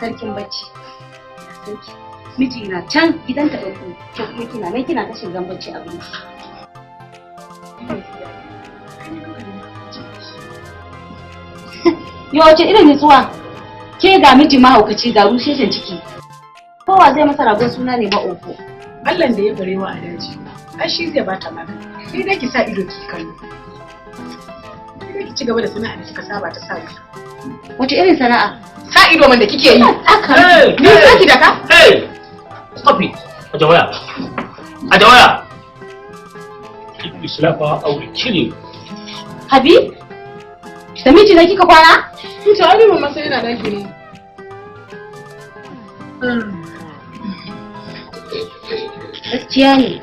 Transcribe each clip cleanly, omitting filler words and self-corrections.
Sarkin bacci. Sarki. Miji na can gidan ta ɗauko, ke kuma kina nan kina ta shigan bacci abinci. Yo wace irin nutsuwa? Ke ga miji mahaukaci ga rusheshen ciki. Kowa zai masa ragon suna ne ba ofo. Allah da ya barewa a daji, ai shi zai bata magani. Sai dai ki sa ido ki kallo. Sai dai ki ci gaba da sana'a da kika saba ta sa ido. Wace irin sana'a? Sa ido man da kike yi. Aka. Ni saki da ka? Hey! Stop it! Aje waya. Aje waya. If you slap her, I will kill you. Habi? Da miji na kika kwana? To ai ba masa yana daki ne. Gaskiya ne.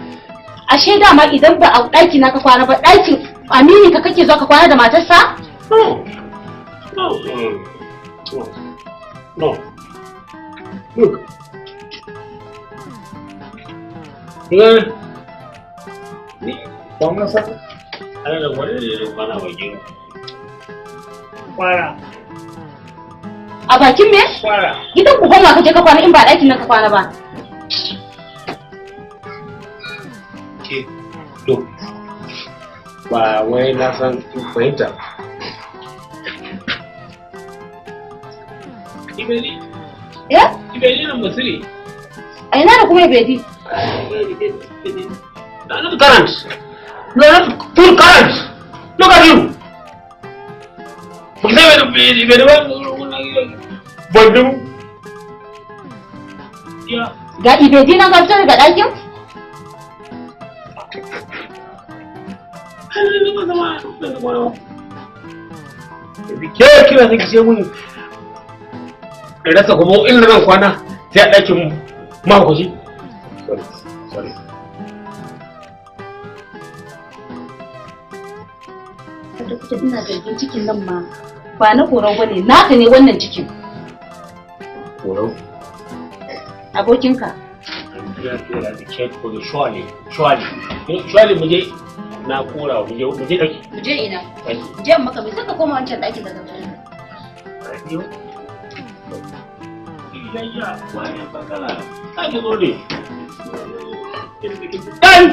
Ashe dama idan ba a ɗaki na ka kwana ba ɗakin amini ka kake zuwa ka kwana da matarsa? No. No. No. No. Look. Ni ba ma sa ana da wani ne kwana bakin kwara. A bakin me? Kwara. Gidan ku goma kaje ka kwana in ba ɗakin nan ka kwana ba. Ke to ba wai na san kin fahimta. Ibeli. Eh? Ibeli na musiri. A ina da kuma Ibedi? Not current. You are not full current. Look at you. Ga Ibedi na ga fito daga ɗakin? Ke kira sai ki ce mun rasa kuma inda zan kwana sai a ɗakin mahaukaci. Sorry, sorry. Kwata-kwata ina zargin cikin nan ma ba na korau bane, naka ne wannan cikin. Korau? Abokinka. Surely mu je na kora mu je ɗaki. Mu je ina? Mu je maka mai saka koma wancan ɗakin da ka fito. Yayya, wani bakala, sake zo ne. Kai!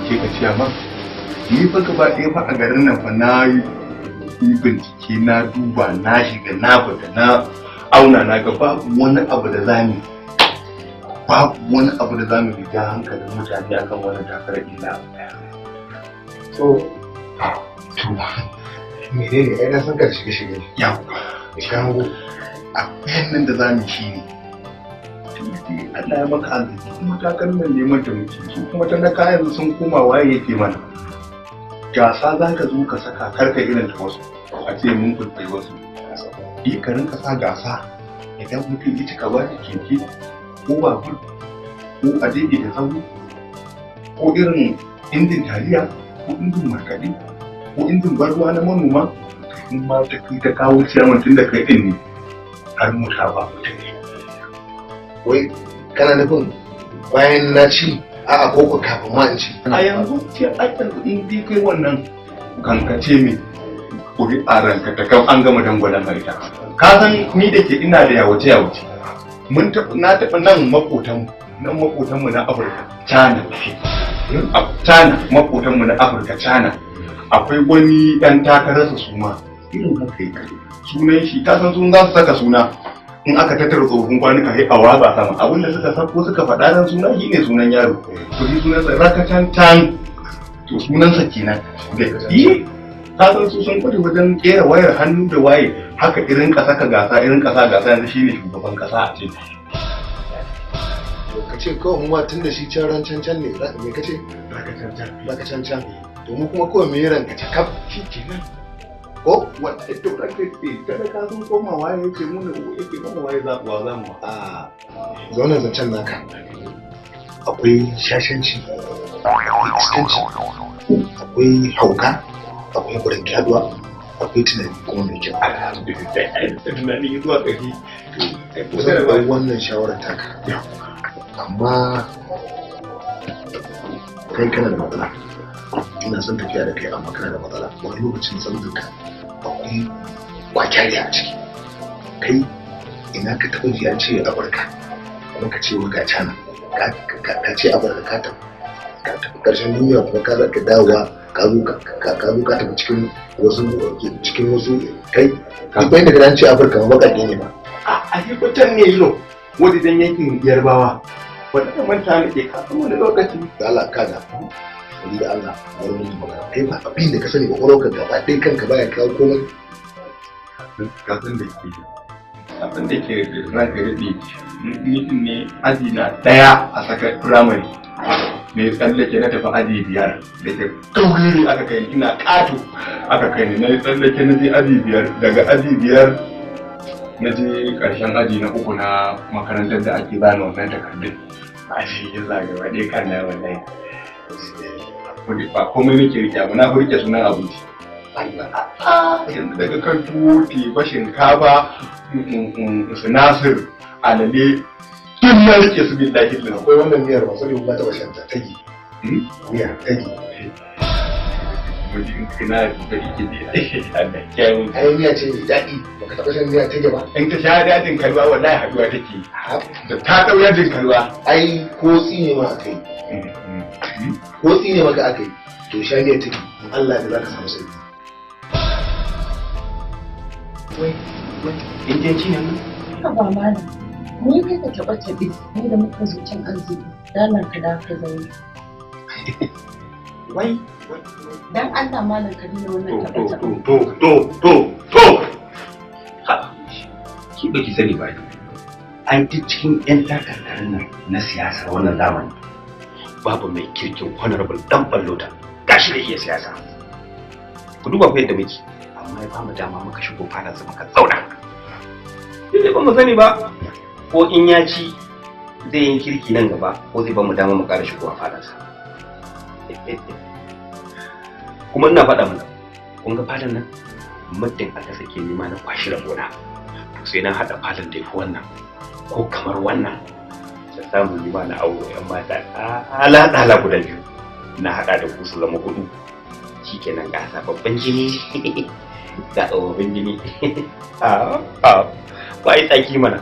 Ke ka ciya ma? Ni fa gaba ɗaya fa a garin nan fa na yi bincike na duba na shiga na fita na auna na ga babu wani abu da zamu babu wani abu da zamu bi ja hankalin mutane akan wannan takarar illa abu ɗaya. So, to menene ai na san ka shige shige. Yawwa. Shango. A nan da zamu shi ne. Allah ya maka arziki kuma takarar nan neman ta muke su kuma talaka yanzu sun koma waye yake mana. Gasa za ka zo ka saka karka irin ta wasu a ce mun kulɓai wasu. Yi ka rinka sa gasa idan mutum ya cika ba shi keke ko babur ko a daidaita sahu ko irin injin taliya ko injin markaɗe ko injin barruwa na manoma in ma ta kai ta kawo ciyaman tun da kai ɗin ne har mota ba mutum ne. Wai kana nufin bayan na ci a'a ko ko kafin ma in ci. A yanzu ce a yanzu in dai kai wannan kankace mai ƙuri'a ranka ta kan an gama dangwalen mai ita. Ka san ni da ke ina da yawace yawace. Mun taɓa na taɓa nan maƙotanmu nan maƙotanmu na Afirka China. A China maƙotanmu na Afirka China akwai wani ɗan takararsa su ma irin haka yake. Sunan shi ka san sun za su saka suna in aka tattara tsofaffin kwanuka sai a watsa sama abinda suka sako suka faɗa nan suna shi ne sunan yaro to shi sunansa Rakatan Tan to sunansa kenan da yi ka san su sun kware wajen kera wayar hannu da waye haka irin ka saka gasa irin kasa gasa yanzu shine shugaban kasa a ce To ka ce kawai mu ma tun da shi can ran can can ne me ka ce? Rakatan Tan. Rakatan Tan. To mu kuma kawai mu yi ranka ta kaf. Shi kenan. Ko? Wanda to ranka ce kada ka sun koma waye yake muna yake mana waye za kuwa za mu. A zaune zancen naka akwai shashanci, akwai iskanci, akwai hauka, akwai burin kyaduwa, Akwai tunani kuma mai kyau. Alhamdulillah, ai tunani zuwa ƙari. Zan bar wannan shawarar taka. Amma kai kana da matsala. Ina son tafiya da kai amma kana da matsala. Wani lokacin sabon ka akwai kwakyariya a ciki. Kai ina ka taɓa ji an ce Afirka kuma ka ce ga China. Ka ce Afirka ka tafi ƙarshen duniya kuma ka zaka dawowa ka zo ka tafi cikin wasu kai duk bayan da ka ce Afirka ma baƙaƙe ne ba. A hibutan ne yino wajen yankin Yarbawa wanda manta nake kafin wani lokaci. Da Allah kada wani da Allah wani wani magana kai ba abin da ka sani kwakwalwarka gaba ɗaya kanka baya kawo komai. Kasan da ke abin da ke ranka daɗe ni ne aji na ɗaya a saka firamare ne tsallake na tafi aji 5 da ke kauri aka kai ina ƙato aka kai ni na tsallake na je aji 5 daga aji 5 na je ƙarshen aji na 3 na makarantar da ake bani wannan takardun a shi ya zagaba ɗaya kan na wallahi ba komai nake rike abu na fi rike sunan abinci. Yanzu daga kan tuwo teba shinkafa sinasir alale tun na rike su billahi lillahi. Akwai wannan miyar ba sani ba taɓa shan ta tagi. Miya tagi. Mutum ina da rike ji Allah kiyaye. Ai miya ce mai daɗi baka taɓa shan miya tage ba. In ta sha dajin kalwa wallahi haɗuwa take. Da ta ɗau yajin kalwa. Ai ko tsine ma aka yi. Ko tsine maka aka yi to sha miyar take in Allah ya za ka samu sauki. Wai, wai, indiyanci ne nan? Haba malam, ni kai ka taɓa taɓe, ni da muka zo cin arziki, dala ka da ka zaune. Wai, Dan Allah malam ka daina wannan taɓa taɓe. To. Ha, ki ba ki sani ba. An duk cikin 'yan takarkarin nan na siyasar wannan zamani. Babu mai kirkin honorable ɗan ballota, gashi da iya siyasa. Ku duba ku yadda muke. Amma ya bamu dama muka shigo fadarsa muka zauna. Duk ba mu sani ba ko in ya ci zai yi kirki nan gaba ko zai bamu dama mu ƙara shigowa fadarsa. Kuma ina faɗa mana kun ga fadan nan muddin aka sake ni ma na kwashi rabona to sai na haɗa fadan da yafi wannan ko kamar wannan da samu ni ma na auro ƴan mata ɗala ɗala guda biyu na haɗa da ku su zama huɗu. Shikenan ga sababbin jini ga tsofaffin jini. Ba yi tsaki mana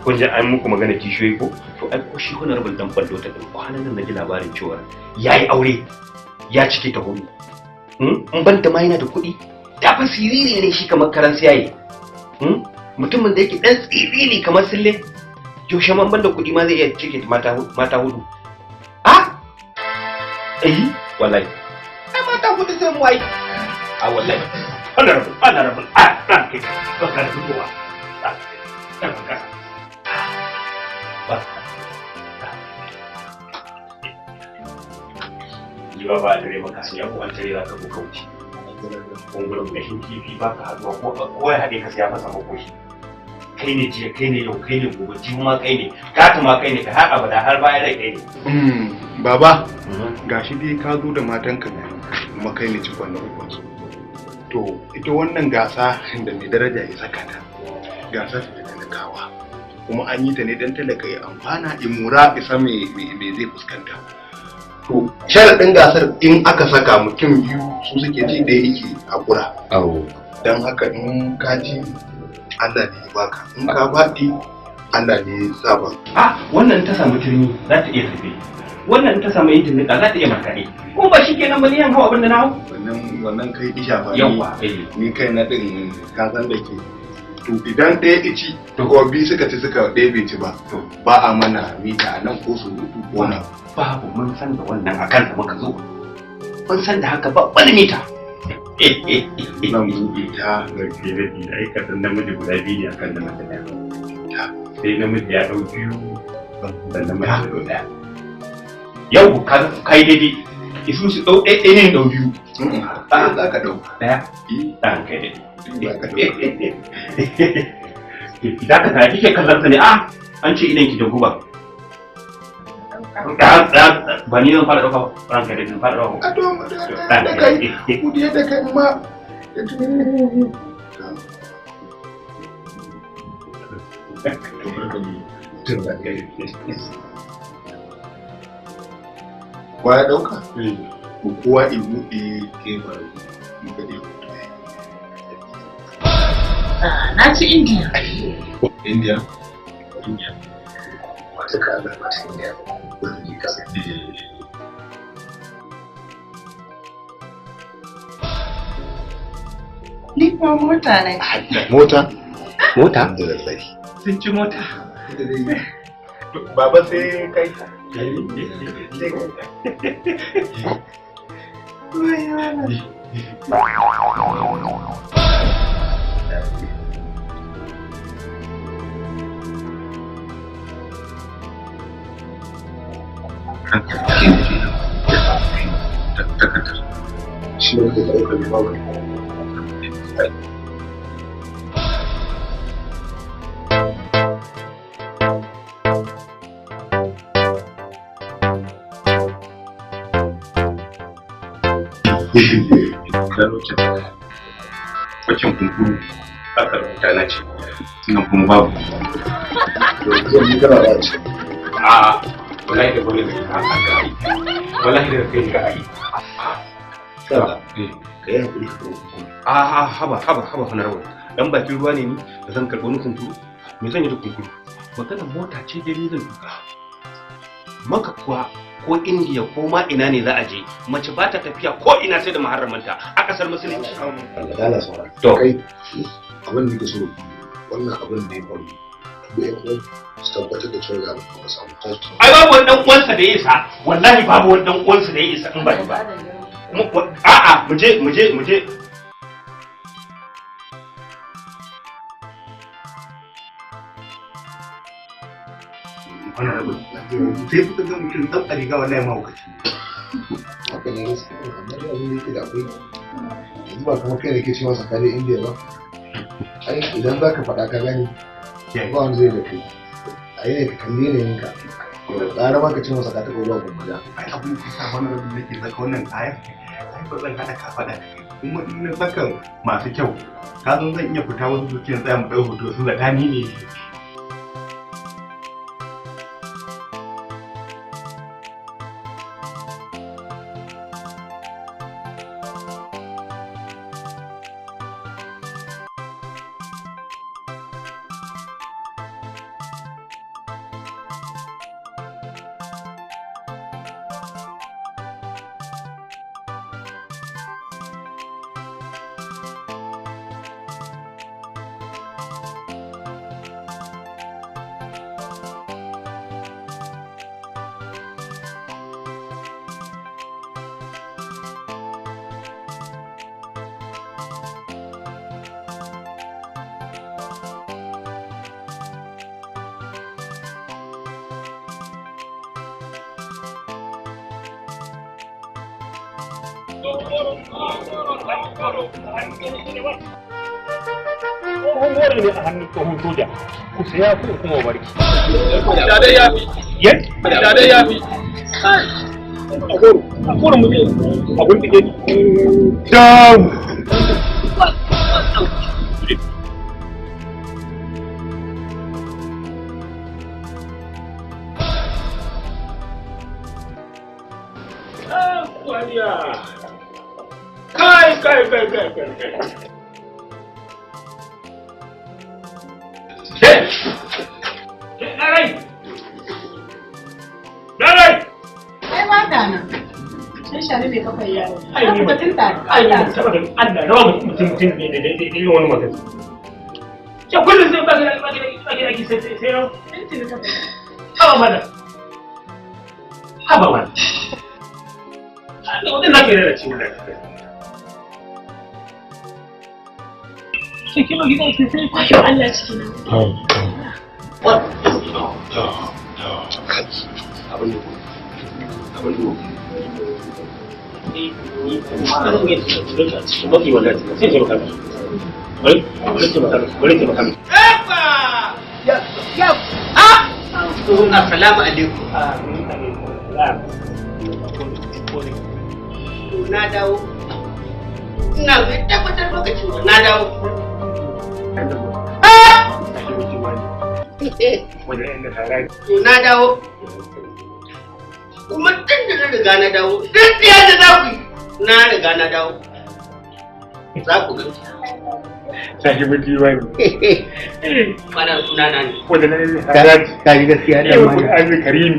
kun ji an muku magana kishiyoyi ko to ai ko shi honorable dan ballo ta din kwanan nan naji labarin cewa yayi aure ya cike ta hudu. In ban da ma yana da kuɗi da fa siriri ne shi kamar karan siyaye. Mutumin da yake dan tsiriri kamar sille yaushe man ban da kuɗi ma zai iya cike mata hudu. A eh wallahi mata hudu sai mu ai a wallahi honorable a ran kai baka da fitowa ba jiwa ba dare maka sai ko an tare zaka ko kauce kungurin gashin kifi ba ka haduwa ko ya haɗe ka sai ya fasa makoshi kai ne jiya kai ne yau kai ne gobe jibi ma kai ne gata ma kai ne ka har abada har baya rai kai ne. Baba gashi dai ka zo da matanka kuma kai ne cikon na uku. To ita wannan gasa da mai daraja ya saka ta gasa ta talakawa kuma an yi ta ne don talaka ya amfana imura isa me zai fuskanta. To sharaɗin gasar in aka saka mutum biyu su suke ci ɗaya yake hakura. Don haka in ka ci Allah ne ya baka, in ka faɗi Allah ne ya saba. A wannan ta samu turmi za ta iya tafi. Wannan ta samu injin niƙa za ta iya markaɗe. Ko ba shi kenan ba ni yan hau abin da na hau? Wannan kai isha ba Yawwa. Ni kai na ɗin ka san da ke. To idan ɗaya ici to ko biyu suka ci suka ɗaya bai ci ba. To ba a mana mita a nan ko surutu ko na. Babu mun san da wannan a kansa muka zo. Mun san da haka ba wani mita. Zan buɗe ta Garke da bi ai ka san namiji guda biyu ne akan na mace ɗaya. Sai namiji ya ɗau biyu sannan mace ta ɗau ɗaya. Yau ka kai daidai. Isu su ɗau ɗaya ɗaya ne ɗau biyu. Ɗaya za ka ɗau. Ɗaya? Ɗan kai daidai. Za ka ɗau. Za ka tare kike kallon sa ne a an ce idan ki da guba. Ba ni zan fara ɗauka ba ranka da zan fara ɗauka. A to da kai kudi da kai ma Kowa ya ɗauka? Ko kowa ya buɗe ke faru. Na ci Indiya. Indiya? Indiya. Wata ka Allah mata Indiya. Wani ne kasa. Ni kuma mota ne. Mota? Mota? Alhamdulillah. Sun ci mota. Baba sai kai. Shi ne da ɗaukar babu. Wacin kunkuru aka rubuta na ce, nan kuma babu. Yanzu kana ba ce. A wallahi da gwamnati ka aka yi. Wallahi da kai ka yi. Kaga, ka yi haƙuri ka karɓi kunkuru. A haba haba haba honorable. Dan bakin ruwa ne ni da zan karɓi wani kunkuru. Me zan yi da kunkuru? Maganar mota ce dai ni zan tuka. Maka kuwa ko Indiya ko ma ina ne za a je mace ba ta tafiya ko ina sai da muharramanta a kasar musulunci. Allah dala saura. To. Kai abin da nake so wannan abin da ya faru. Duk ƴan uwan su tabbatar da cewa ga abin da ka samu. Ai babu wani dan uwansa da ya isa wallahi babu wani dan uwansa da ya isa in ba ni ba. Kuma a'a mu je mu je mu je. Honorable. Sai kuka ga mutum ɗan a riga wallahi mahaukaci. Haka ne gaskiya amma dai abin da yake da akwai yanzu ba kamar kai da ke cewa tsakanin Indiya ba. Ai idan za ka faɗa ka gani ba wanda zai da kai. A yi ne ka kalli yanayinka. Ƙara ma ka ce masa ka taɓa zuwa gwamnati. Ai abin da sa honorable nake saka wannan kayan. Ai ba zan haɗa kafaɗa da kai. Kuma in na saka masu kyau ka san zan iya fita wasu su ce in tsaya mu ɗau hoto su zata ni ne. Tsohon goro ne a hannun tsohon soja. Ku saya ku kuma barki. Da dai ya fi. Da dai ya fi. A goro, a goro mu je a gurbike ni. Down. Kai kai kai kai kai kai. Ke! Ke Larai! Larai! Ai ba ta nan. Shan shari mai kafar yaro. Ai ni ba tun tare. Ai ni ba taba ganin Allah rawa mutum mutum ne da da irin wani magana. Ke kullum sai ba ki ba ki ba ki sai sai sai rawa. Tuntuni ta fita. Haba mana. Haba mana. Allah wannan nake da ciwon lafiya. Sai kima gidan sai sai Wayo Allah ciki na. Abin da abin da Assalamu alaikum. Na dawo. Ina mai tabbatar maka cewa na dawo. To na dawo. Kuma tun da na riga na dawo, duk tsiya da za ku yi, na riga na dawo. Za ku gani. Sahibu diwani. Wannan suna na ne. Wanda na ne haraji. Ka yi gaskiya da mana. Azumi karimi.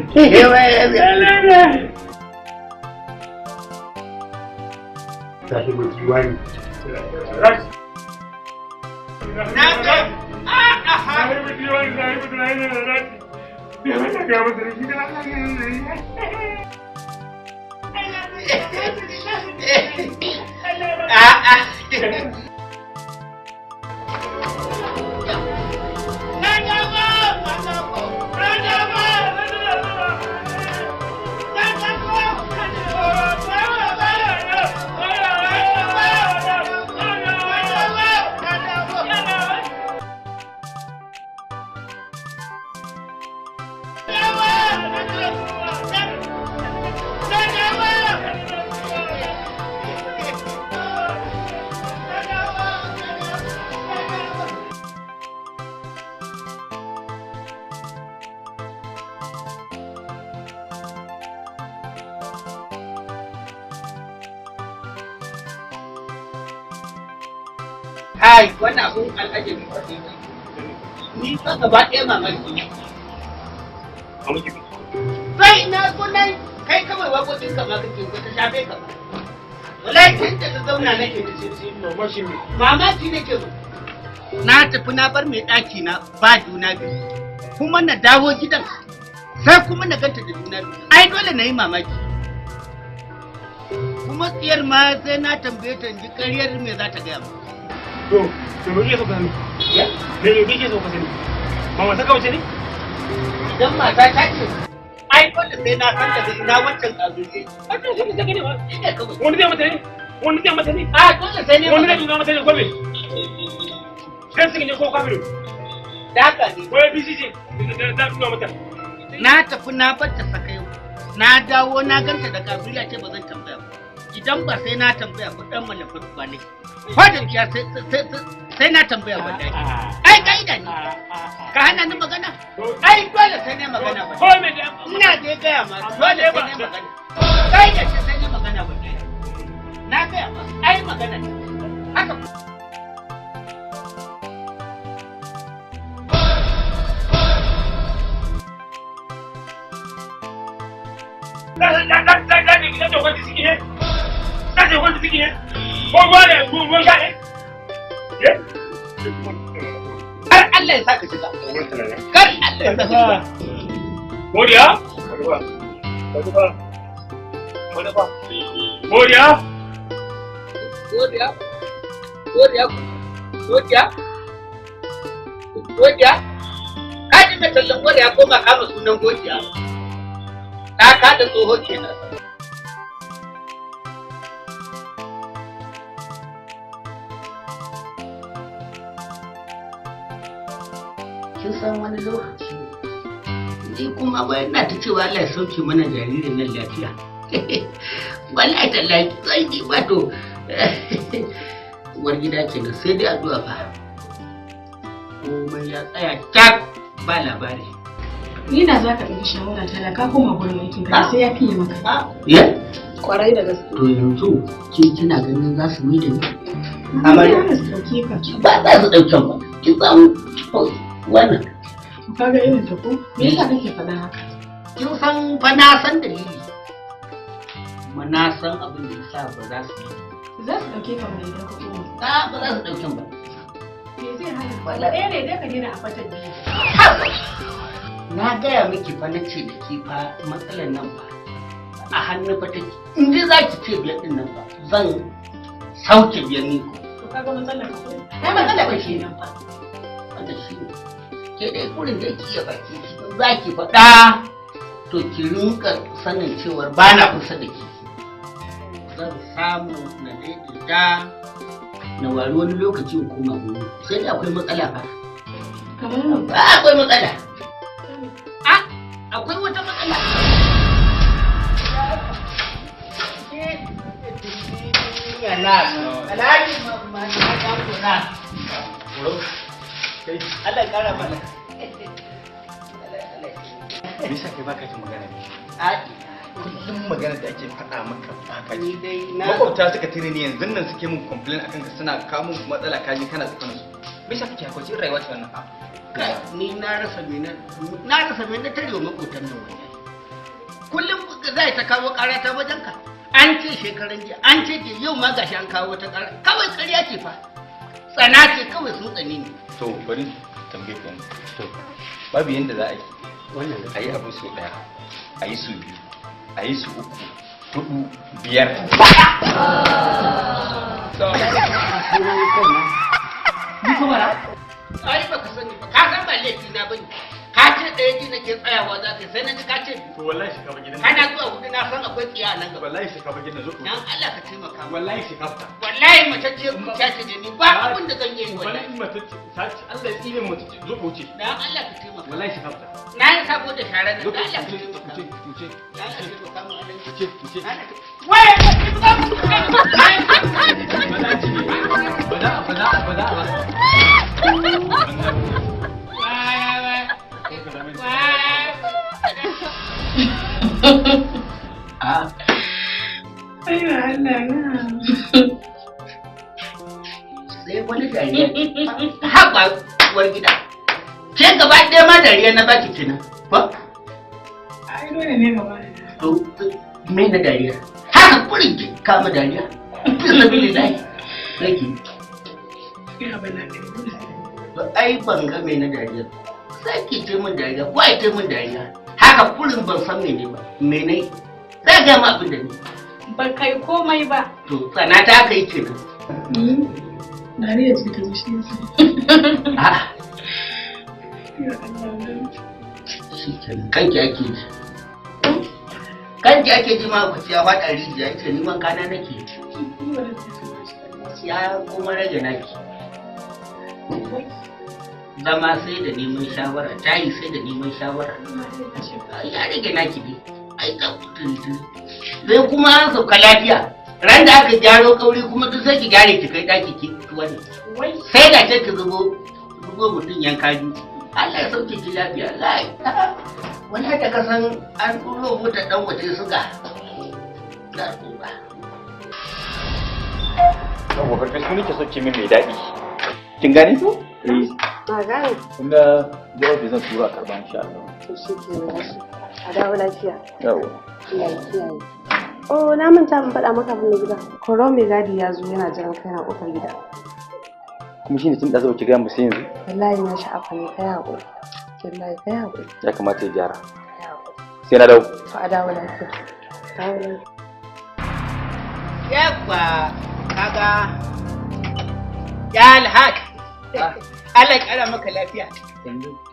Sahibu diwani. Na ga. Sahibu diwani, sahibu diwani haraji. Ya mata ga masa da shi da Allah ya yi. A'a. Kai, wannan abun al'ajabi ba ne. Ni fa gaba ɗaya mamaki ne. Sai na zo nan kai kawai waƙoƙin ka ma kake ko ta shafe ka ba. Wallahi tun da ta zauna nake da shi. Mamaki nake ba. Na tafi na bar mai ɗaki na ba juna biyu. Kuma na dawo gidan sai kuma na ganta da juna biyu. Ai dole na yi mamaki. Kuma tsiyar ma sai na tambaye ta in ji ƙaryar me za ta gaya mu. To, to me kike so ka sani? Me kike so ka sani? Ba mata ka wace ne? Idan mata ta ce, ai dole sai na san daga ina wancan ƙazuri. Wannan shi ne zaka ne ba. Ina kawai. Wani zai mata ne? Wani zai mata ne? A dole sai ne. Wani zai nuna mata ne ko me? Sai su ne ko kafiru? Da haka ne. Ko ABCC da nuna mata. Na tafi na bar ta saka yau. Na dawo na ganta da kafiriya ce ba zan tambaya ba. Idan ba sai na tambaya ba dan malafar ba ne. Fadin ya sai na tambaya ba dai. Ai kaida ne. Ka hana ni magana? Ai dole sai ne magana ba. Ina dai gaya ma dole sai ne magana. Kaida ce sai ne magana ba dai. Na gaya ma ai magana ne. Haka. Kar Allah ya saka shiga. Kar Allah ya saka shiga. Godiya? Godiya? Godiya? Godiya? Godiya? Godiya? Ka ji mai tallan godiya ko ma kama sunan godiya? Ta kada tsoho kenan. Kin san wani lokaci ni kuma wai ina ta cewa Allah ya sauke mana jaririn nan lafiya. Wallahi tallahi sai ni wato uwar gida kenan sai dai addu'a fa. Komai ya tsaya cak ba labari. Ni na za ka ɗauki shawara ta da ka koma gurin aikin ka sai ya fiye maka. Ya? Kwarai da gaske. To yanzu ke kina ganin za su mai da ni? Amarya za su ɗauke ka. Ba za su ɗauke ba. Ki samu wannan. Ka ga irin ta ko? Me yasa kake faɗa haka? Kin san fa na san dalili. Kuma na san abin da yasa ba za su yi. Za su ɗauke ka mai idan ka koma. Ba za su ɗauke ba. Me zai hana? Ɗaya ne dai ka daina a fatan biyu. Na gaya miki fa na ce da ke fa matsalar nan fa a hannu fa take. In dai za ki ce biyar ɗin nan fa zan sauke biyar ni ko. To kaga matsalar ko? Ai matsalar ba shi nan fa. Wanda shi ne. Ke dai kurin da ki iya baki za ki faɗa to ki rinka sanin cewar ba na kusa da ki. Zan samu na daidaita na wari wani lokaci in koma guri sai dai akwai matsala fa. Kamar me? Ba akwai matsala. A akwai wata matsala. Na Alhaji ma na. Allah ya kara mana. Me yasa kai baka jin magana ne? Kullum magana da ake faɗa maka baka ji. Makwabta suka tire ni yanzu nan suke mun complain akan ka, suna kawo mun matsala, kaji kana tsakanin su. Me yasa kake haka? Irin rayuwa ce wannan? Kai, ni na rasa me na tarewa makotan nan wallahi. Kullum za ta kawo ƙara ta wajen ka. An ce shekaran jiya, an ce jiya, yau ma gashi an kawo wata ƙara. Kawai ƙarya ce fa. Tsana ce kawai, sun tsani ne. To bari tambaye ka. To babu yanda za a yi. Wannan a yi abu sau ɗaya, a yi su biyu, a yi su uku, hudu, biyar. Ai baka sani ba, ka san ba laifi na bane. Ka ce ɗaya ji nake tsayawa za ka sai na ji ka ce biyu. To wallahi shi ka ba gidan. Kana zuwa hudu na san akwai tsiya a nan gaba. Wallahi shi ka ba gidan, zo. Dan Allah ka taimaka mu. Wallahi shi ka fita. Wallahi mace ce zuciya ce da ni, ba abin da zan yi wallahi. Wallahi mace ce, ta ce Allah ya tsine mace ce, zo ka wuce. Dan Allah ka taimaka. Wallahi shi ka fita. Na yi sabo da shara nan, dan Allah ka taimaka. Wuce, wuce. Dan Allah ka taimaka mu Allah. Wuce, wuce. Wai! Ba za ba za ba za ba. Sai wani dariya. Haba uwar gida. Ke gaba ɗaya ma dariya na baki kenan. Ba? Ai dole ne gaba. To me na dariya? Haka kurin ki kama dariya. Bismillah. Nake. Ina bana kai. To ai ban ga me na dariya. Sai ki ce min dariya, ko ai ce min dariya. Haka kurin ban san mene ba. Mene? Sai ga ma abin da ni. Ba kai komai ba. To tsana ta aka yi kenan. Dariya ce ta zo shi yasa. A'a. Shi kenan kanki ake ji. Kanki ake ji ma ku ya faɗa rijiya ce ni man kana nake. Ya kuma rage naki. Zama sai da neman shawara, tayi sai da neman shawara. Ya rage naki ne. Ai ka tuni. Sai kuma an sauka lafiya. Ran da aka gyaro kauri kuma duk sai ki gyare ki kai daki ki wannan. Sai da ce ki zubo mutum yanka biyu. Allah ya sauke ki lafiya. Allah. Wani haka ka san an turo mota dan waje suga. Na tuba. Yawwa farfesu nake so ki min mai daɗi. Kin gane? Eh. Na gane. Tunda jawabi zan tura a karɓa insha Allah. To shi kenan. A dawo lafiya. Yawwa. Allah ya kiyaye. Oh, na manta ban faɗa maka abin da gida. Koro mai gadi ya zo yana jiran kai na ƙofar gida. Kuma shine tun da zaba ki gaya mu sai yanzu. Wallahi na sha'afa ne, kai haƙuri. Wallahi kai haƙuri. Ya kamata ya gyara. Sai na dawo. To a dawo lafiya. Dawo lafiya. Yawwa kaga ya alhaq. Allah ya kara maka lafiya.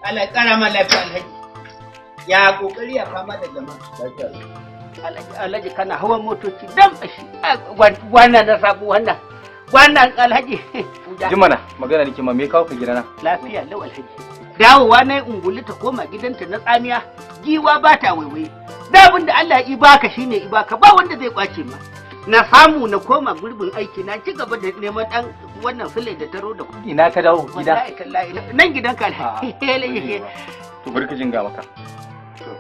Allah ya kara ma lafiya alhaji. Ya kokari ya fama da jama'a. Alhaji kana hawan motoci dan ashi wannan na sabu wannan. Wannan alhaji. Jimana magana nake ma me kawo ka gidana? Lafiya lau alhaji. Dawowa na ungulu ta koma gidanta na tsamiya, giwa ba ta waiwaye. Da abin da Allah ya baka shine i baka, ba wanda zai kwace ma. Na samu na koma gurbin aiki na ci gaba da neman dan wannan sule da taro da kuɗi. Ina ka dawo gida? Wallahi tallahi nan gidanka alhaji. To bari ka jinga maka.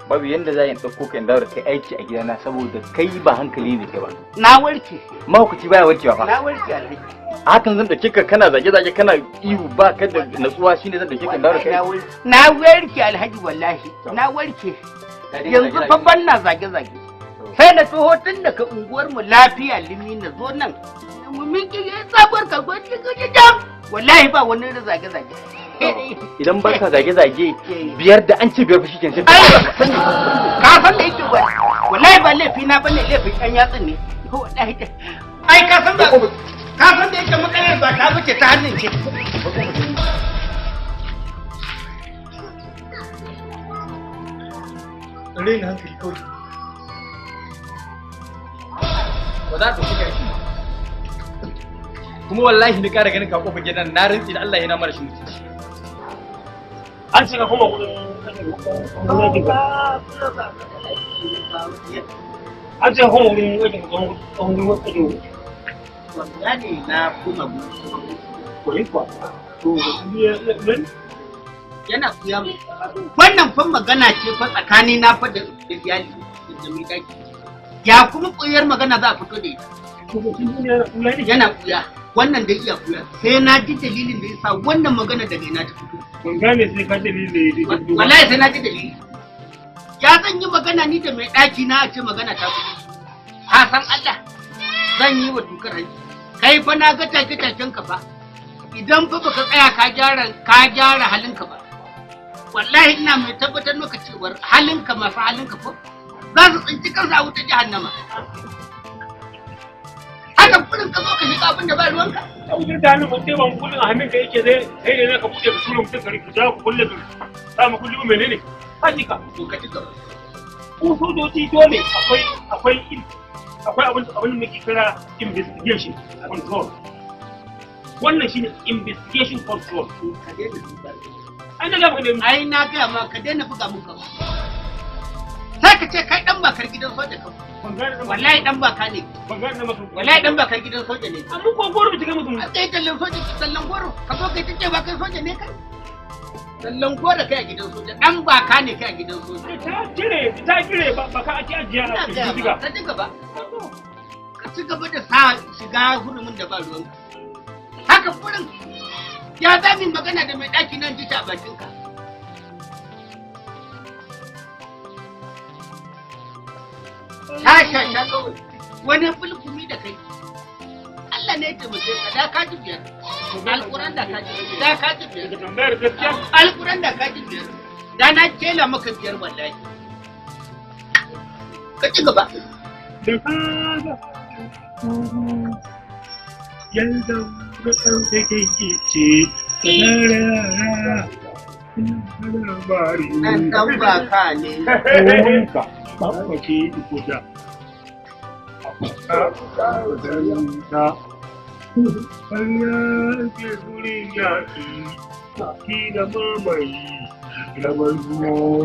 Babu yanda za in ɗauko ka in dawo da kai aiki a gidana saboda kai ba hankali ne kai ba. Na warke. Mahaukaci baya warkewa fa. Na warke alhaji. A hakan zan ɗauke ka kana zage-zage kana ihu ba ka da natsuwa shine zan ɗauke ka in dawo da kai. Na warke alhaji wallahi. Na warke. Yanzu fa ban na zage-zage. Sai na taho tun daga unguwar mu lafiya limi na zo nan. Mu miƙe sabuwar kasuwar cikin jam. Wallahi ba wani da zage-zage. Idan ba ka zage-zage biyar da an ce biyar fa shikenan sai. Ai ba sani ka san da yake ba. Wallahi ba laifi na bane, laifin ɗan yatsun ne. Wallahi ai ka san ba ka san da yake makarar ba ta bace ta hannun ce. Raina hankali kawai. Ba za ta shiga aiki ba. Kuma wallahi ni ƙara ganin ka kofar gidan na rantsi da Allah yana mara shi mutunci. An ce ka koma gurin aikin ka. An ce ka koma gurin aikin ka, tsohon gurin aikin ka. Ban gane na koma Kwarai kuwa. To, yana kuya mu. Wannan fa magana ce fa tsakani na fa da iyali da mai daki. Ya kuma kuyar magana za a fito da ita. Yana kuya. Wannan da iya kuya. Sai na ji dalilin da yasa wannan magana daga ina ta fito. Ban gane sai ka dalilin da ya fito. Wallahi sai na ji dalili. Ya zan yi magana ni da mai daki na a ce magana ta fito. Ka san Allah. Zan yi wa tukar hanci. Kai fa na ga take-taken ka fa. Idan fa baka tsaya ka gyara halinka ba. Wallahi ina mai tabbatar maka cewar halinka masu halinka ko za su tsinci kansu a wutar jahannama. Haka kullum ka zo ka shiga abin da ba ruwanka. A wutar jahannama sai ban kullum a hannunka yake zai sai da ka buɗe ka tura mutum ka rikita ku kulle ka sa mu kullum menene? Hakika. To ka ci gaba. Ku sojoji dole akwai akwai akwai abin da muke kira investigation control. Wannan shine investigation control. Ka daina duba. Ai na gaba ne. Ai na gaya ma ka daina buga mun gaba. Sai ka ce kai dan bakar gidan soja ka. Wallahi dan baka ne. Wallahi dan bakar gidan soja ne. Amma ko goro bi ta kai mutum. A kai tallan soja tallan goro. Ka zo kai ta ce ba kai soja ne kai. Tallan goro kai a gidan soja. Dan baka ne kai a gidan soja. Ta cire baka ake ajiya a cikin diga. Ka ci gaba. Ka ci gaba da sa shiga hurumin da ba ruwanka. Haka furin ya za mu magana da mai ɗaki nan jita a bakinka. Sha sha sha kawai wani bulkumi da kai. Allah ne ya taimake ka da ka ji biyar. Alƙuran da ka ji da ka ji biyar. Alƙuran da ka ji biyar. Da na kela maka biyar wallahi. Ka ci gaba. Yanzu ce ɗan ɗan baka ne. Wanka bakwake guda. Allah ke gurin yaƙi, ki da mamaye, rabar zuwa.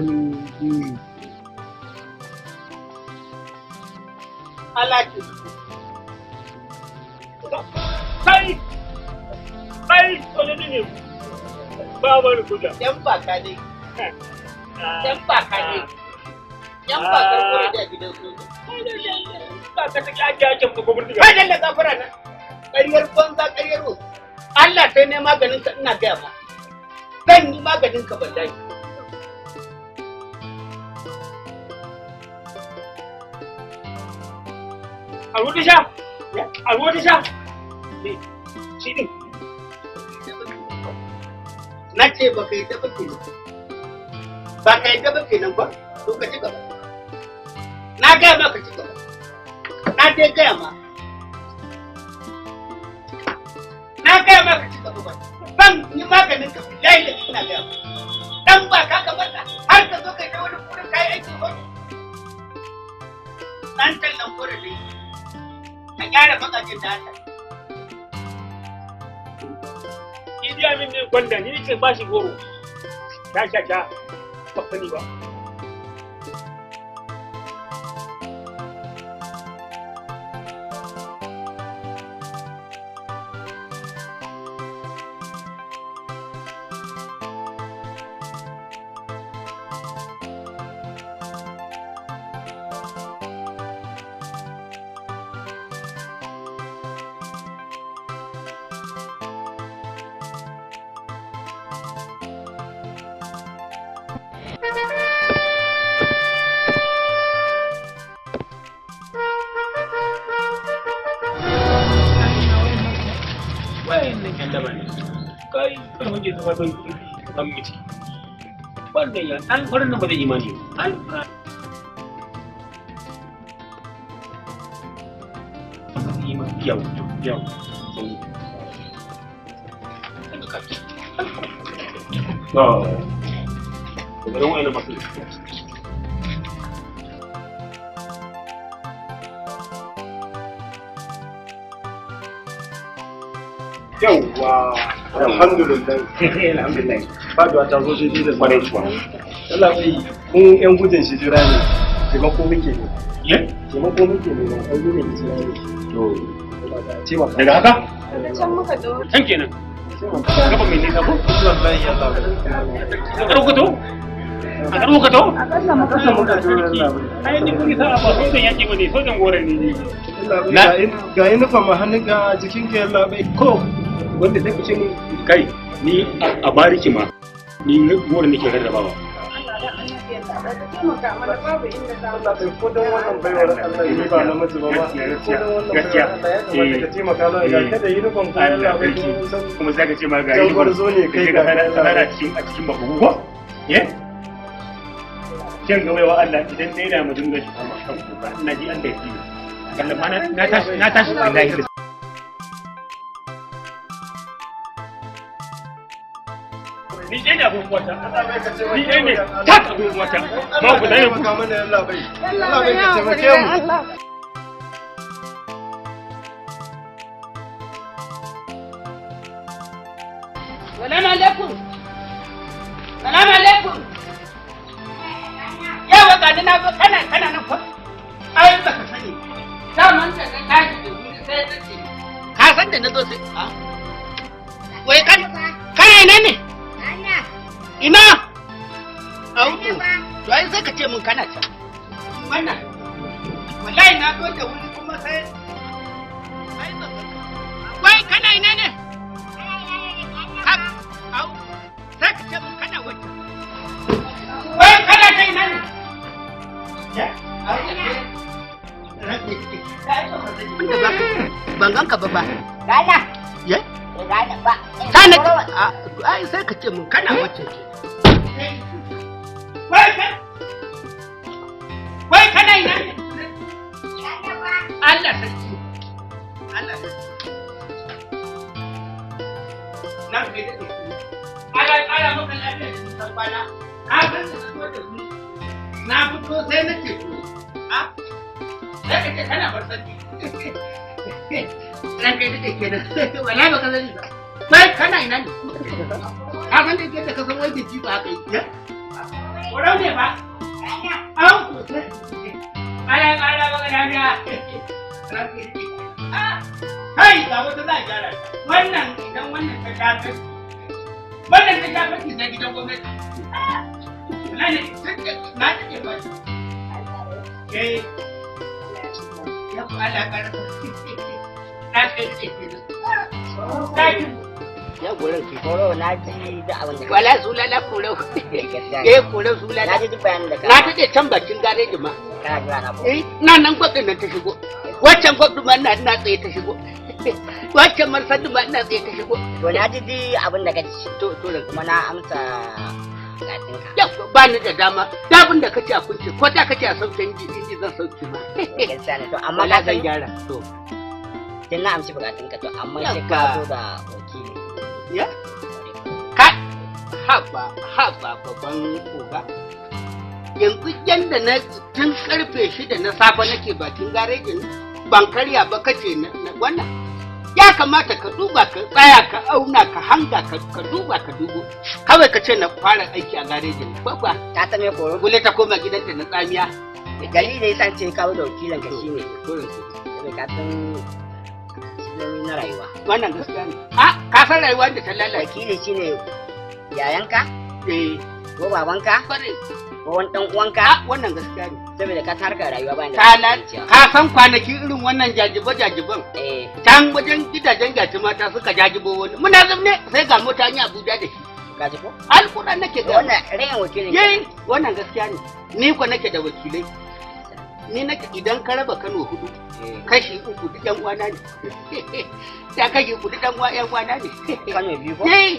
Allah ke Kai! Kai sojoji ne ba wani kuda. Yan baka ne. Yan baka ne. Yan bakar kore da gidan soja. Ba ka saki ake ake mutu ko burdiga. Kai lalle gafara na. Ƙaryar banza ƙaryar wasu. Allah sai ne maganin ka ina gaya ma. Zan yi maganin ka wallahi. A ruwa sha. A ruwa sha. Shi din. Na ce ba ka yi ta ba kenan. Ba ka yi ta ba kenan ba, to ka ci gaba. Na gaya ma ka ci gaba. Na dai gaya ma. Na gaya ma ka ci gaba ba. Ban yi maganin ka billahi da ina gaya ma. Dan ba ka kamar ka har ka zo kai ta wani kurin kayi aikin ba. Dan tallan kore ne. Ka gyara bakakin da Allah. Idi Amin ne gwanda ni ce ba shi goro. Ta sha ta ba sani ba. Wannan ya an farin nan ba zai imani ba. An yau yau. To, bari wa'annan masu. Yawwa, alhamdulillah. Alhamdulillah. Faduwa ta zo daidai da Kwarai kuwa. Allah bai mun yan gudun hijira ne. Taimako muke ne. Ye? Taimako muke ne, yan gudun hijira ne. To, Muna Taimaka. Daga haka? Daga can muka zo. Can kenan. Gaba mai nisa ko? Wallahi yalla bai. A karo ka to? A karo ka to? A ƙasa muka Kasa muka zo yalla bai. Ai ni kun sa ba sojan yaki bane, sojan goran ne ni. Yalla bai, ga uniform a hannun ga jikin ka yalla bai. Ko wanda sai ku ce mun kai ni a bariki ma ni goran nake rarrabawa. Taimaka mana babu inda za mu. Allah bai ko don wannan baiwar Allah ni ba namiji ba ma. Ko don wannan baiwar Allah ya kamata ka taimaka mana ga kada uniform ko yalla Allah bai sarki. ko san Kuma sai ka ce ma ga Jan gwarzo ne kai ga ga kana cikin a cikin babu ko? Eh? Kin ga waiwa Allah idan dai da mu dinga shi kuma shan kuka ina ji Allah ya ji. Kallon ma na tashi na tashi wallahi. Ni ɗaya ne abin wata. Ni ɗaya ne tak abin wata. Ma ku da ku. Taimaka mana yalla bai. Yalla Yalla bai bai ka ya taimake hakuri mu. Allah. Salamu alaikum. Salamu alaikum. Yawa ga ni na zo kana kana nan ko? Ai baka sani. Daman da na tashi da wuri sai na ce. Ka san da na zo sai a. Wai kan kana ina ne? Ina? Auto. To ai sai ka ce mun kana can. Wannan. Wallahi na zo da wuri kuma sai ai baka. Wai kana ina ne? Au, sai ka ce mun kana wacce. Wai kana ta ina ne? Ya, au, ban ganka ba ba. Rana. Ye? Rana ba. Sana ai sai ka ce mun kana wacce ke. Wai ka Wai kana ina ne? Allah sarki. Allah sarki. Nan kai da Allah ya ƙara maka lafiya da nisan kwana. Ka san da na zo da wuri. Na fito sai na ce to. A? Sai ka ce kana bar sarki. Ran kai da kenan. Wala baka sani ba. Wai kana ina ne? Ka san da yadda ka san wai da jiba haka yake. Warau ne ba? Au sosai. Allah ya ƙara maka lafiya. Ran kai da Kai ga wata za a gyara ta. Wannan idan wannan ta shafe wannan ta shafe ki sai gidan gwamnati. Wallahi tun da na take ba. Eh. Ya ku Allah ƙara. Na kai ce kenan. Ya goran ki. Koro na ji da abin da. Wala sulala koro. Gaskiya. Eh koro sulala. Na ji duk bayanin da ka. Na take can bakin gareji ma. Kana jira na ko. Eh, na nan gwabdin nan ta shigo. Waccan gwabdin ma ina tsaye ta shigo. Waccan marsandin ma ina tsaye ta shigo. To na ji duk abin da ka ci. To to da Kuma na amsa bukatunka. Yau ba ni da dama. Da abin da kace a kunce ko da kace a sauke inji inji zan sauke ma. Gaskiya ne to amma Wala ka zan san gyara. To. Tun na amshi bukatunka to amma sai ka zo da wakili. Ya? Ka haba haba babban uba. Yanzu yanda na tun karfe 6 na safe nake bakin garejin ban karya ba kace na wannan. Ya kamata ka duba ka tsaya ka auna ka hanga ka duba ka dubo. Kawai ka ce na fara aiki a garejin. Kwakwa. Ta san me koro? Gule ta koma gidanta na tsamiya. Dalilin da yasa ce kawo da wakilanka shine. Kurin su. Saboda ka san siloli na rayuwa. Wannan gaskiya ne. A ka san rayuwa da ta lalace. Wakili shine yayanka Eh. ko babanka Kwarai. ko wani dan uwanka A wannan gaskiya ne. saboda ka san harkar rayuwa bayan Ta ka san kwanaki irin wannan jajibe jajiben. Eh. Can wajen gidajen gaji mata suka jajibo wani. Muna zaune sai ga mota an yi Abuja da shi. Ka ji ko? Alƙur'an nake ga. Wannan rayin wakilin. Ye, wannan gaskiya ne. Ni ko nake da wakilai. Ni nake idan ka raba Kano 4, kashi 3 duk ƴan uwana ne. Da kashi 3 duk ƴan uwana ne. Kano 2 ko? Ye,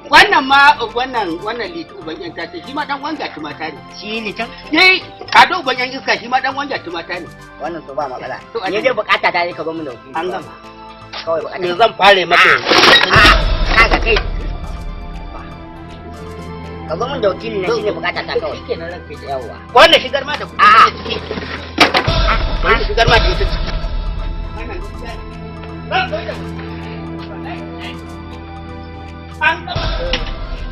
wannan ma wannan wannan litu uban ƴan tata shi ma dan uwan gaci mata ne. Shi litan? Ye, kado uban ƴan iska shi ma dan uwan gaci mata ne. Wannan to ba matsala. To, Ni dai bukata ta ne ka zo mun da wakili. An gama. Kawai bukata. Me zan fare maka yanzu? Kaga kai. Ka zo mun da wakili na shine bukata ta kawai. Shikenan ranka ya Yawwa. Wannan shigar ma da kuɗi A'a. ciki. Wannan shigar ma da ita ciki. Wannan gaskiya ne. Zan zo da An gama.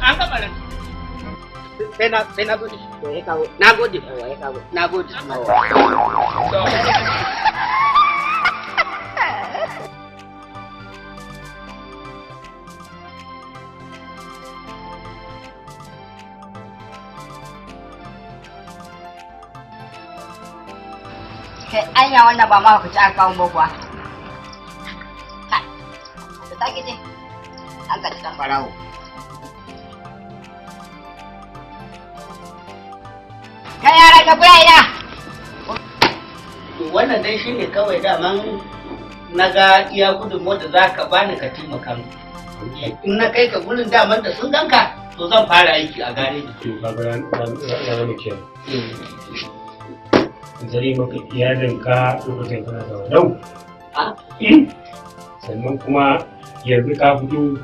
An gama ranka. Sai na zo da shi. To ya kawo. Na gode. Yawwa ya kawo. Na gode. Yawwa. Kai anya wannan ba ma ku ci aka kawo ba kuwa. Kai, da take ce. An ka ci dan barawo. Kai yara ka kula ina. To wannan dai shine kawai daman na ga iya gudunmuwar da za ka bani ka taimaka min. In na kai ka gurin daman da sun ganka to zan fara aiki a gareji. To kaga ya zama kenan. Zare maka iyalinka lokacin kana da walau. Sannan kuma yanzu ka fito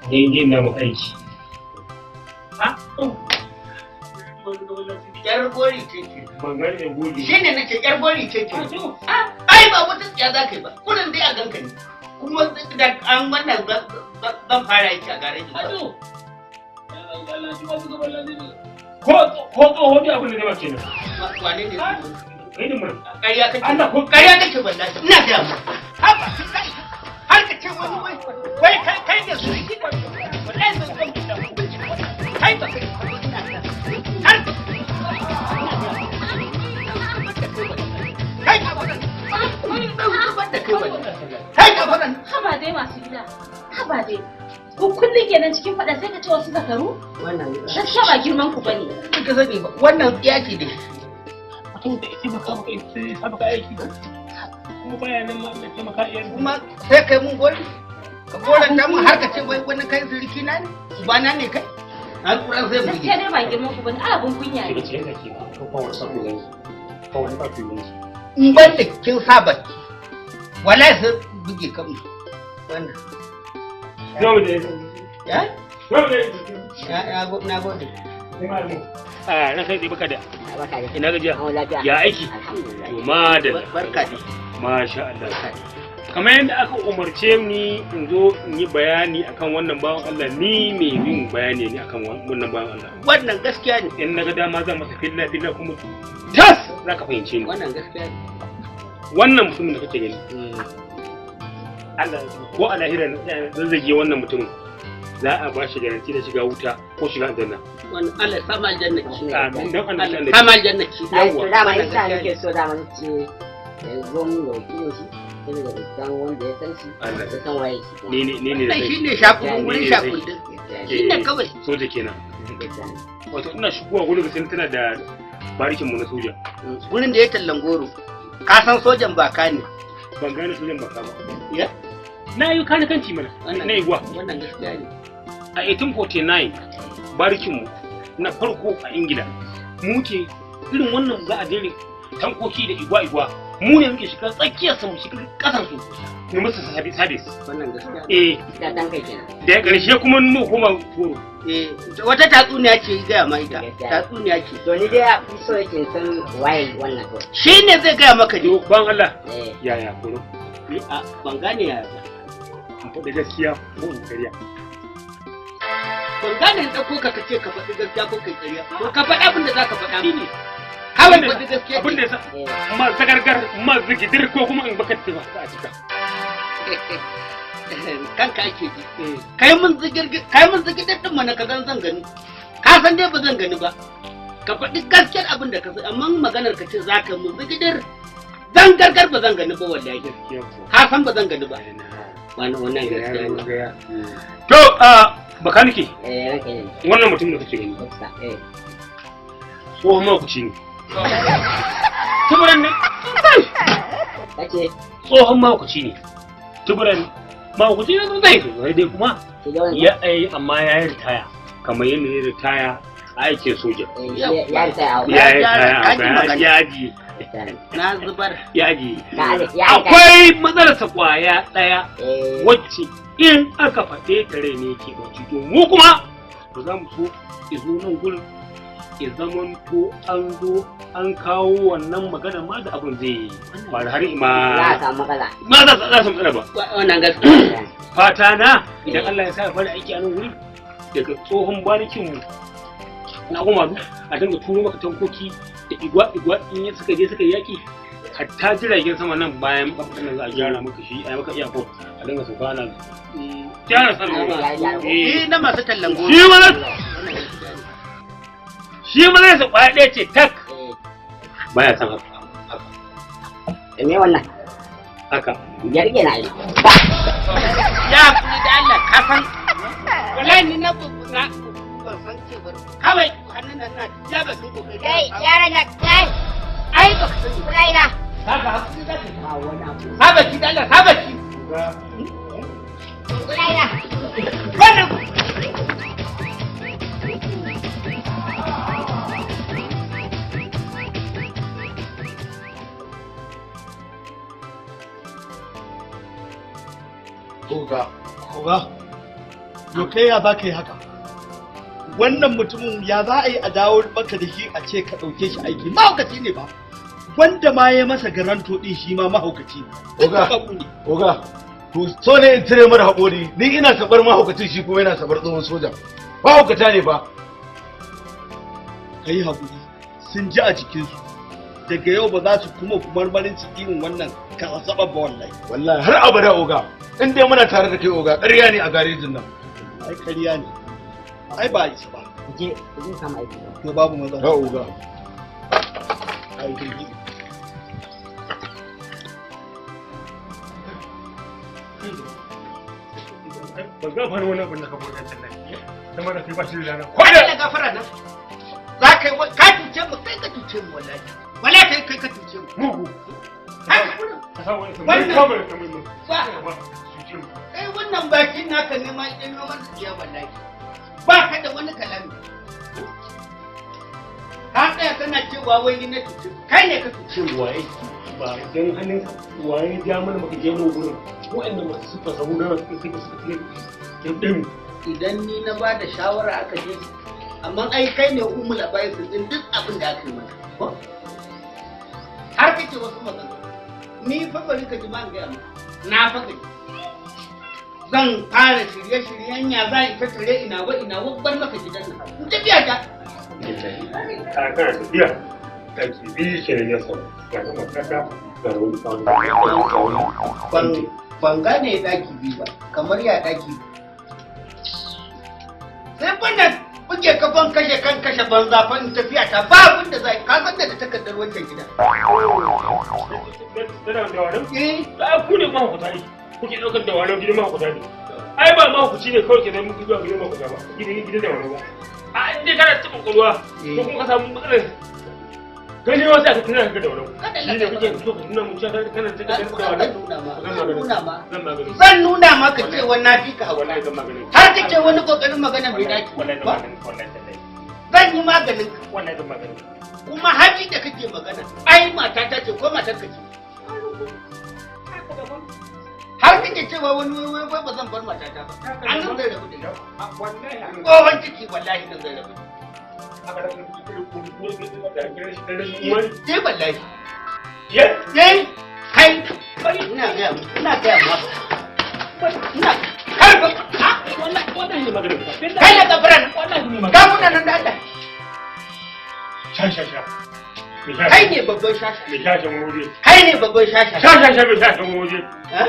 daidai na mu aiki. Yar gori ce ke. Ban gane da gori. Shi ne nake yar gori ce ke. Ai ba wata tsiya za ka yi ba, kurin dai a ganka ne. Kuma da an wannan zan fara aiki a gareji. Ko tsoho ne abin da zama kenan. Wane ne? Kai da mura. Ƙarya kake. Allah ko ƙarya kake wallahi. Ina gaya ma. Haba har ka ce wani wai wai kai ne su yi wallahi ban san da kai ba kai har kai ka faɗa kai ka faɗa. Haba dai masu gida. Haba dai. Ku kullum kenan cikin faɗa sai ka ce wasu zakaru? Wannan gaskiya ba girman ku bane. Kika sani ba wannan tsiya ce dai. Mutum da ita maka maka ita maka aiki kuma bayanan ma Allah taimaka iyali. Kuma sai kai mun gori. Ka goranta mun har ka ce wai wani kai siriki na ne? Ubana ne kai? Har kuran sai mu. Gaskiya dai ba girman ku bane, a abun kunya ne. Kika ce yadda ke ko ba wani sabo yanzu. Ko wani ba ku yanzu. In ban da kin saba wallahi sai buge kan wannan. Yau da ya? Yau da ya na gode. Ah, na kai baka da. Ina gajiya? Ya aiki? To madalla. Barka dai. Masha Allah. Kamar yadda aka umarce ni in zo in yi bayani akan wannan bawan Allah, ni mai yin bayani ne akan wannan bawan Allah. Wannan gaskiya ne. In naga dama zan masa filla filla kuma tas za ka fahimce ni. Wannan gaskiya ne. Wannan mutumin da kake gani. Allah ko a lahira zazzage wannan mutumin za a ba shi garanti da shiga wuta ko shiga aljanna. Wannan Allah ya sama aljanna ki. Amin dan Allah ya sama aljanna ki. Yawwa. Dama isa nake so dama nace yanzu mun da wakilin shi sai da dan wanda ya san shi ya san waye shi. Ni ne ni ne. Wannan shine shakun gurin shakun din. Shine kawai. Soja kenan. Wato ina shigowa gurin sai tana da barikin mu na soja. Gurin da ya tallan goro. Ka san sojan baka ne. Ban gane sojan baka ba. Ya? Na yi kanikanci mana. Na igwa. Wannan gaskiya ne. A 1849 barikinmu na farko a Ingila muke irin wannan za a jere tankoki da igwa-igwa mu ne muke shiga tsakiyar su mu shiga kasan su mu musu sabis. Wannan gaskiya. Eh. Da dan kai kenan. Da ƙarshe kuma mu koma goro. Eh wata tatsuniya ce gaya ma ita. Tatsuniya ce. To ni dai so yake san waye wannan to. Shi ne zai gaya maka ne. Ban Allah. Yaya koro. A ban gane yaya ba. In faɗi gaskiya ko in ƙarya. Ban gane in ɗauko ka kace ka faɗi gaskiya ko kai ƙarya. To ka faɗi abin da za ka faɗa. Shi ne. Kawai faɗi gaskiya. Abin da ya sa ma zagargar ma zigidir ko kuma in baka tafi a cika. Kanka ake ji. Kai mun zigirgir kai mun zigidir din mana ka gan zan gani. Ka san dai ba zan gani ba. Ka faɗi gaskiyar abin da ka san amma maganar ka ce za ka mun zigidir zan gargar ba zan gani ba wallahi. Ka san ba zan gani ba. Wannan gaskiya ne. To bakanike. Wannan mutum da kake gani. Tsohon makuci ne. Tuburan ne. Kace tsohon makuci ne. Tuburan makuci ne sosai sosai dai kuma ya ai amma ya yi ritaya kamar yadda ya ritaya a aikin soja. Ya ritaya. Ya ritaya ya ji. Na zubar. Ya ji. Akwai matsalarsa kwaya ɗaya wacce in aka faɗe ta rai ne ke bacci to mu kuma ba za mu so izo nan gurin ya zamanto an zo an kawo wannan magana ma da abin zai faru har ima za a samu matsala. Ma za a samu matsala ba. Wannan gaskiya. Fata na idan Allah ya sa ya fara aiki a nan gurin daga tsohon barikin mu na Umaru a dinga turo maka tankoki da igwa igwa in ya suka je suka yaki hatta jiragen sama nan bayan makabartan nan za a gyara maka shi a yi maka airport a dinga sauka ana gyara sama. Eh na masu tallan goro. Shi ma shi ma zai su kwaya ɗaya ce tak baya san haka. Me wannan? Haka. Ya rike na yi. Ya kuri da Allah ka san. Wallahi ni na na ban san cewar kawai hannun nan na ya ba sun kokari. Kai yara na kai. Ai ba ka sani. Kai na. Saba hakuri za ka yi. Ba wani abu. Saba ki da Allah saba ki. Kai na. Wannan Oga, oga, yo kai ya za ka yi haka? Wannan mutumin ya za a yi a dawo maka da shi a ce ka ɗauke shi aiki mahaukaci ne ba. Wanda ma ya masa garanto ɗin shi ma mahaukaci ne. Oga, oga, to so ne in cire mara haƙori, ni ina sabar mahaukacin shi kuma yana sabar tsohon soja. Mahaukata ne fa. Ka yi haƙuri, sun ji a jikinsu. Daga yau ba za su kuma marmarin su irin wannan kasasaɓar ba wallahi. Wallahi har abada oga, in dai muna tare da kai oga, ƙarya ne a garejin nan. Ai ƙarya ne. Ai ba isa ba. Je, je kama aiki. To babu matsala. Ya oga. Ai jirgi. Ba ga fara wani abin da ka faɗa can nan. Zama da kai ba shi da rana. Ko da gafara nan. Za ka yi ka cuce mu kai ka cuce mu wallahi. Wallahi kai kai ka cuce mu. Mugu. Haka Ka sa wani Wannan- kamar kamar mu. Ba. Cuce mu. Kai wannan bakin naka ne ma idan noman tsiya wallahi. Ba ka da wani kalami. Ka tsaya kana cewa wai ni na cuce mu. Kai ne ka cuce mu. Waye ba dan hannun waye ja mana muka je mu gurin. Wa'anda masu suka samu da suka suka suka ɗin. Idan ni na ba da shawara aka je amma ai kai ne umul abaisin din duk abin da aka yi mana. Ko? Har kake wasu magana. Ni fa bari ka ji ma in gaya maka. Na fa gaji. Zan fara shirye-shiryen ya za in tattare ina wa ina wa bar maka gidan nan. In tafiya ta. A kana tafiya. Ɗaki biyu kenan ya samu. Ga na matata ga wani sabon. Ban gane daki biyu ba, kamar ya daki biyu. Sai wannan buge kafan kashe kan kashe banza fa in tafiya ta ba abin da zai ka san da takardar wancan gida. Tana da warin? Eh. Ai ku ne mahaukata ne. Kuke ɗaukar da warin gidan mahaukata ne. Ai ba mahaukaci ne kawai ke zai muku zuwa gidan mahaukata ba. Gidan gidan da warin ba. A in dai kana taɓa ƙwaƙwalwa ko kuma ka samu matsalar gani wasu aka tuna ka da warin. Shi ne kuke so ka nuna mu cewa kana takardar da warin. Zan nuna ma. Zan maganin. Zan nuna maka cewa na fi ka hawa. Wallahi zan maganin. Har kake wani kokarin magana mai daki. Wallahi zan maganin. Wallahi tallahi. Zan yi maganin ka. Wallahi zan maganin. Kuma haji da kake magana ai matata ce ko matar ka ce. Har kake cewa wani wai wai wai ba zan bar matata ba. An nan zai rabu da ita. Wallahi. Tsohon ciki wallahi nan zai rabu. Ke wallahi. Ye? Ye? Kai. Ina gaya ma. Ina gaya ma. Ina kar ba. Ha? Wallahi wallahi maganin. Kai da gafaran. Wallahi ne maganin. Gafuna nan da Allah. Sha sha sha. Kai ne babban shasha. Mai shashen waje. Kai ne babban shasha. Sha sha sha mai shashen waje. Ha?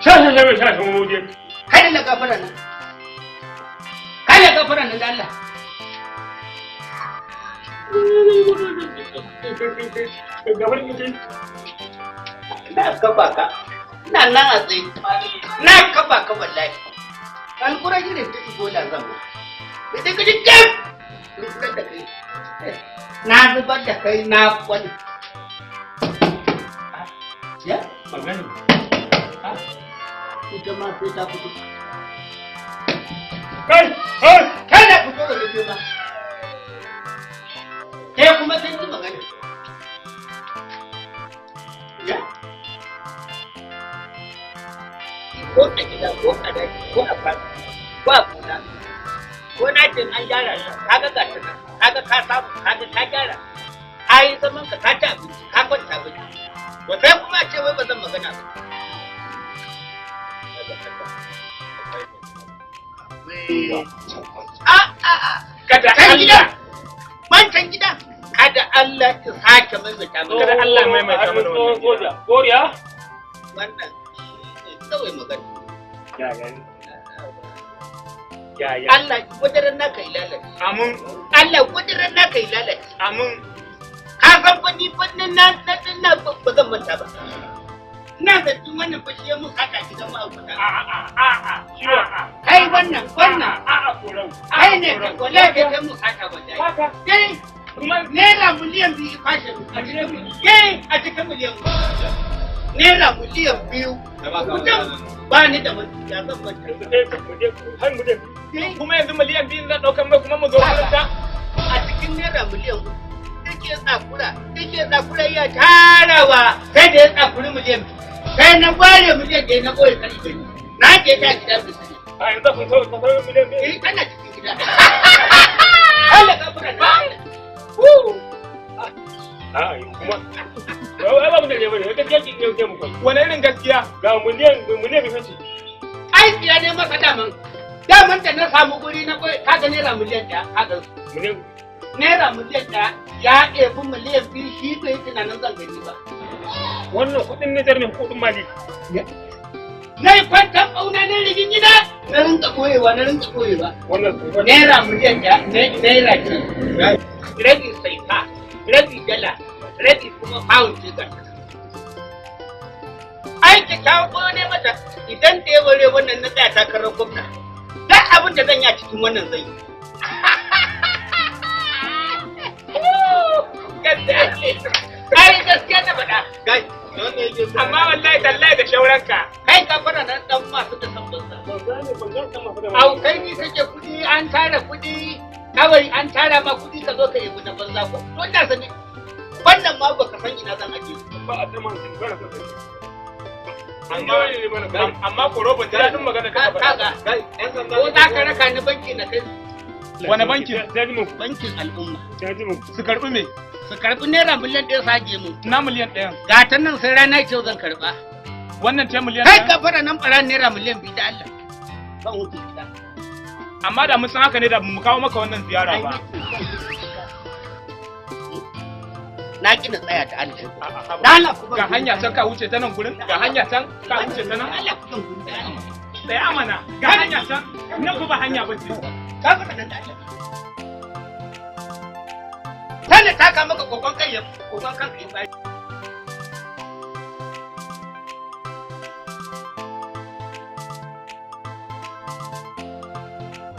Sha sha sha mai shashen waje. Kai da gafaran nan. Kai da gafaran nan da Allah. Gabar ita. Na kafa ka. Ina nan a tsaye. Na kafa ka wallahi. Alƙura irin ta Ebola zan ma. Da dai kaji jam. Zubar da kai. Na zubar da kai na kwani. Ya? Magana. Ita ma sai ta fito. Kai! Kai! Kai na fito da ke ma. Kai kuma sai ji magana. Ya? Ko a gida ko a daji ko a fadi ko a gona. Ko na ce an gyara ta kaga ga ta nan kaga ka samu kaga ka gyara. Ka yi zaman ka ka ci abinci ka kwanta bacci. To sai kuma a ce wai ba zan magana ba. A a a. Kada Can gida. Wancan gida. Kada Allah ya sake maimaita mana. Kada Allah ya maimaita mana wannan gida. Goriya? Wannan shi ne kawai magana. Ya ya. Ya ya. Allah wadaran naka ilalace. Amin. Allah wadaran naka ilalace. Amin. Ka san fa ni fa na na ba zan manta ba. Ina zargin wannan fa shi ya mun haka gidan ma'aikata. A Kai wannan wannan. A korau. Kai ne wallahi kai kai mun haka wallahi. Kai kuma naira miliyan 2 kwashe a cikin eh a cikin miliyan 2. Naira miliyan 2. Mutum ba ni da wani ya zan manta. Har mu je. Kuma yanzu miliyan 2 zan ɗaukan mai kuma mu zo makaranta. A cikin naira miliyan 3. Yake tsakura, yake tsakura ya tarawa sai da ya tsakuri miliyan 2. Sai na ware miliyan 1 na ɓoye kari gani. Na je ta gida bisani. A yanzu kun sauran miliyan 2. Eh tana cikin gida. Allah ka fura na. A'a kuma ai ba mu da bane gaskiya ki ne mu kai. Wani irin gaskiya? Ga miliyan 2 ce. Ai tsiya ne maka daman. Daman da na samu guri na koyi kaga naira miliyan 1 kaga miliyan naira miliyan 1 ya ɗebi miliyan 2 shi bai tunanin zan gani ba. Wannan kuɗin Nijar ne kuɗin Mali. Na yi kwantan ɓauna na rigin gida na rinka ɓoyewa na rinka ɓoyewa. Wannan naira miliyan 1 naira biyu. Rabi saifa, rabi dala, rabi kuma pound ce ga. Ai kyakkyawan koyo ne mata idan da ya ware wannan na tsaya takarar gwamna. Duk abin da zan yi a cikin wannan zai yi. Ai gaskiya na faɗa. Amma wallahi tallahi da shauranka. Kai ka fara nan dan masu da san banza. Au kai ni kake kuɗi an tara kuɗi kawai an tara ma kuɗi ka zo ka yi na banza ko. To ina sani wannan ma baka san ina zan aje. Ba a tsaman sun bara ka sani. Amma koro ban ji daɗin magana ka faɗa. Ko za ka raka ni banki na kai. Wani bankin? Bankin al'umma. Su karɓi me? Su karɓi naira miliyan 1 sage mu. Na miliyan 1. Ga ta nan sai rana ce zan karɓa. Wannan ce miliyan 1? Kai ka fara nan ɓara naira miliyan 2 da Allah. Ban wuce gida. Amma da mun san haka ne da mu kawo maka wannan ziyara ba. Na ki na tsaya da Allah. Da Allah ku ga hanya can ka wuce ta nan gurin, ga hanya can ka wuce ta nan. Allah ku ban gurin da Allah. Tsaya mana, ga hanya can, nan ku ba hanya bace. Ka fara nan da Allah. Tana taka maka kokon kai ya kokon kanka ya bari.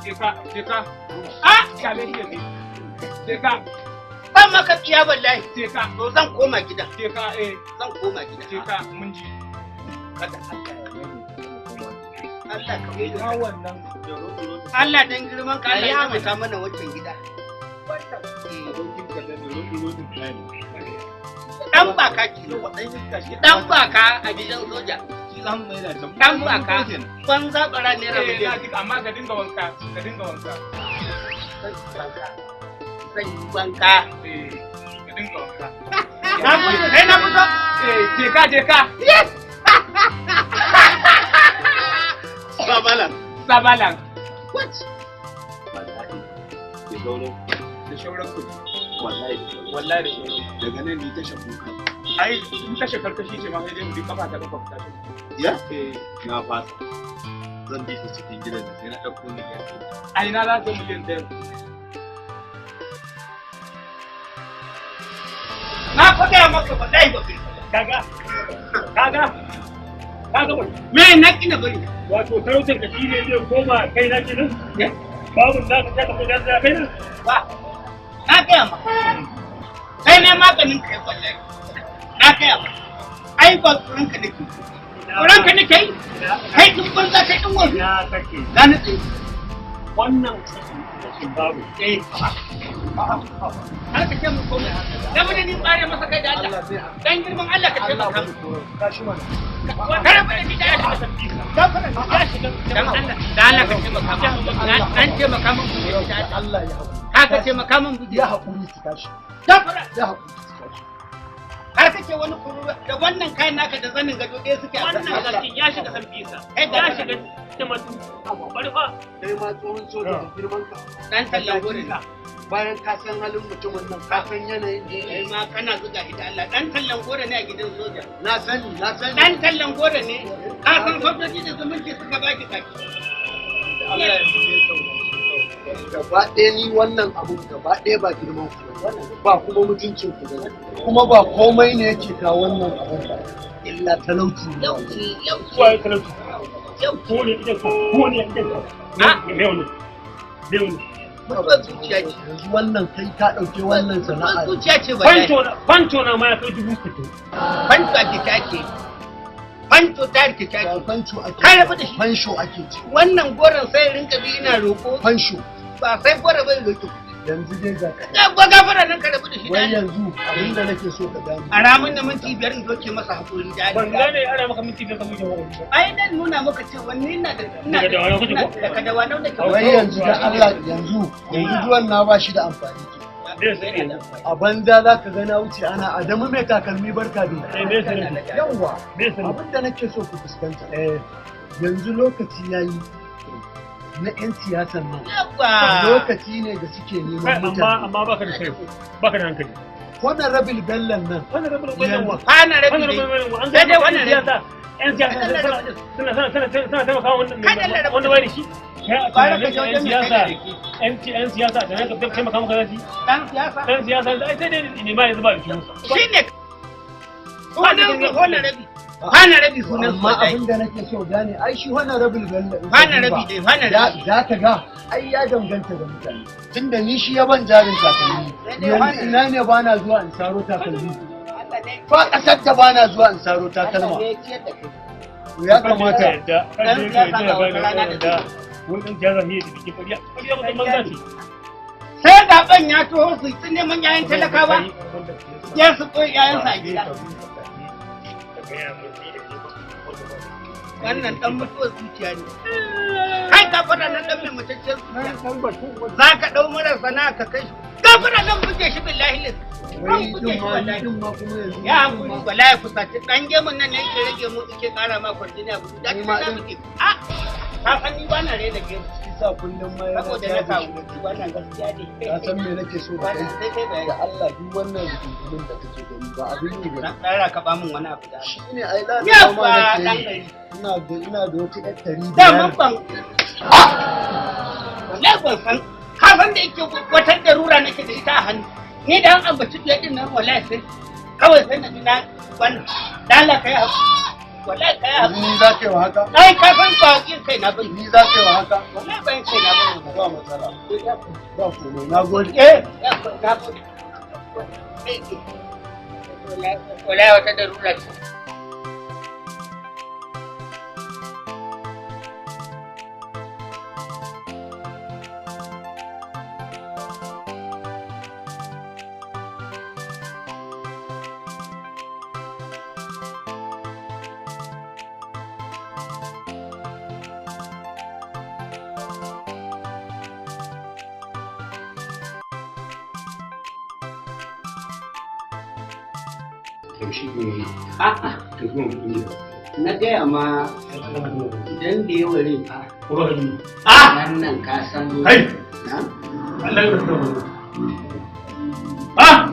Jeka, jeka. Ah, kyale shi ne. Jeka. Ban maka tsiya wallahi. Jeka. To zan koma gida. Jeka eh. Zan koma gida. Jeka mun ji. Kada Allah ya Allah ka mai da wannan. Allah dan girman ka Allah ya mata mana wancan gida. Dan baka ki dan baka a gidan soja. Dan baka ban zabara naira miliyan. Amma ka dinga wanka, ka dinga wanka. Zan yi wanka. Ka dinga wanka. Na fito, sai na fito. Je ka, je ka. Yes. Sabalan. Sabalan. What? Wallahi. Ya zauro. Da shauran kuɗi. Wallahi. Wallahi da shauran. Daga nan ni tasha kuka. Ai, in tasha karkashi ce ma sai dai mu bi kafa ta kafa ta. Ya? Eh. Na fasa. Zan bi shi cikin gidan da sai na ɗauko miliyan 1. Ai na za ta miliyan 1. Na faɗa maka wallahi ba kai. Kaga. Kaga. Kaga ba. Me na kina bari. Wato sarautar ka shine zai koma kai na kenan? Babu za ka saka kuɗin da kai na? Ba. Na gaya ma. Kai ne maganin kai wallahi. Na gaya ma. Ai ba tsoron ka nake. Tsoron ka nake yi? Kai duk banza kai ɗan wani. Na kake. Na nutse. Wannan babu. Eh. Har ka ce mun komai. Rabu da ni bare masa kai da Allah. Dan girman Allah ka taimaka mu. Tashi mana. Ka rabu da ni da Allah. Dan Allah, da Allah ka taimaka mu. Dan taimaka mun Allah ya haƙuri. Haka taimaka mun Ya haƙuri ki tashi. Gafara. Ya haƙuri ki tashi. Har kake wani kururu da wannan kayan naka da zanin gado ɗaya suke a Wannan zakin ya shiga san bisa. Ya shiga tamatu. Bari fa. Kai ma tsohon soja da girman ka. Dan tallan gurin. Bayan ka san halin mutumin nan, ka san yanayin da Kai ma kana zuga ita Allah. Dan tallan goro ne a gidan soja. Na sani, na sani. Dan tallan goro ne. Ka san sojoji da zumunci suka baki kaki. Allah ya Gaba ɗaya ni wannan abun gaba ɗaya ba girman ku ba kuma mutuncin ku ba kuma ba komai ne yake kawo wannan abun ba illa talauci ne. Waye talauci? Ko ne idan ka ko ne idan ka. Me wannan? Me wannan? Mutuwar zuciya ce. Yanzu wannan kai ka ɗauke wannan sana'a. Zuciya ce ba. Fanto na ma ya kai 60,000. Fanto ake ta ake. Fanto ta ake ta ake. Fanto ake. Ka rabu da shi. Fansho ake ci. Wannan goron sai rinka bi ina roƙo. Fansho. Ba sai goro bai roƙo. Yanzu dai ga ka. Ga gafara nan ka rabu da shi. Wai yanzu abin da nake so ka gane. A ramin da minti 5 in doke masa hakuri da Ban gane ana maka minti 5 ka wuce hakuri. Ai dan nuna maka cewa ni na da ina da dawanau kake ko? Daga dawanau nake. Wai yanzu da Allah yanzu zuwan na ba shi da amfani. A banza za ka ga na wuce ana Adamu mai takalmi barka da. Yawwa. Abin da nake so ku fuskanta. Yanzu lokaci yayi na 'yan siyasan nan. Lokaci ne da suke neman mutane. Amma baka da kai, baka da hankali. Honorable Bello nan. Honorable Bello wa. Honorable Sai dai wannan siyasa. 'Yan siyasa suna taimakawa wanda bai da shi. Kai a tunanin 'yan siyasa, 'yan siyasa a tunanin ka taimaka maka zasu. Dan siyasa. Dan siyasa ai sai dai ne ma yanzu ba da shi. Shine. Honorable. Honorable sunan amma abin da nake so gane ai shi honorable Bello honorable dai honorable za ka ga ai ya danganta da mutane tunda ni shi ya ban jarin takalmi yanzu ina ne bana zuwa in saro takalmi ba kasar da bana zuwa in saro takalma ya kamata dan siyasa ga wata rana da wannan siyasa ne da biki ƙarya ƙarya mutum banza ce sai zaben ya taho su ci neman yayan talakawa ya su koyi yayansa a gida wannan dan mutuwar zuciya ne kai ka fara nan dan mai mutacciyar zuciya za ka dau mara sana'a ka kai shi gafara nan buge shi billahi lis ran buge shi wallahi ya hankuri wallahi fusaci dan gemun nan ne yake rage mu yake kara ma kwarjini a gudu da ta buge a ka san ni ba na rena gemu sa kullum ma yana saboda na samu wannan gaskiya ne ka san me nake so da kai da Allah duk wannan rigingimin da kake gani ba abin yi ba dan ka ba min wani abu da shine ai la ya ba dan gari ina da wata ƴar tari da mun ban wallahi ban san ka san da yake wata darura nake da ita a hannu ni da an ambaci biyar din nan wallahi sai kawai sai na ji na wannan dan Allah kai hakuri wallahi kai hakuri ni za ka yi wa haka ai ka san ba kin kai na bane ni za ka yi wa haka wallahi ban kai na bane ba matsala ba komai na gode eh na gode wallahi wata darura ce A'a, na gaya ma idan da yawa rai fa. Wannan ka san. Kai! Allah ya rufe Ah!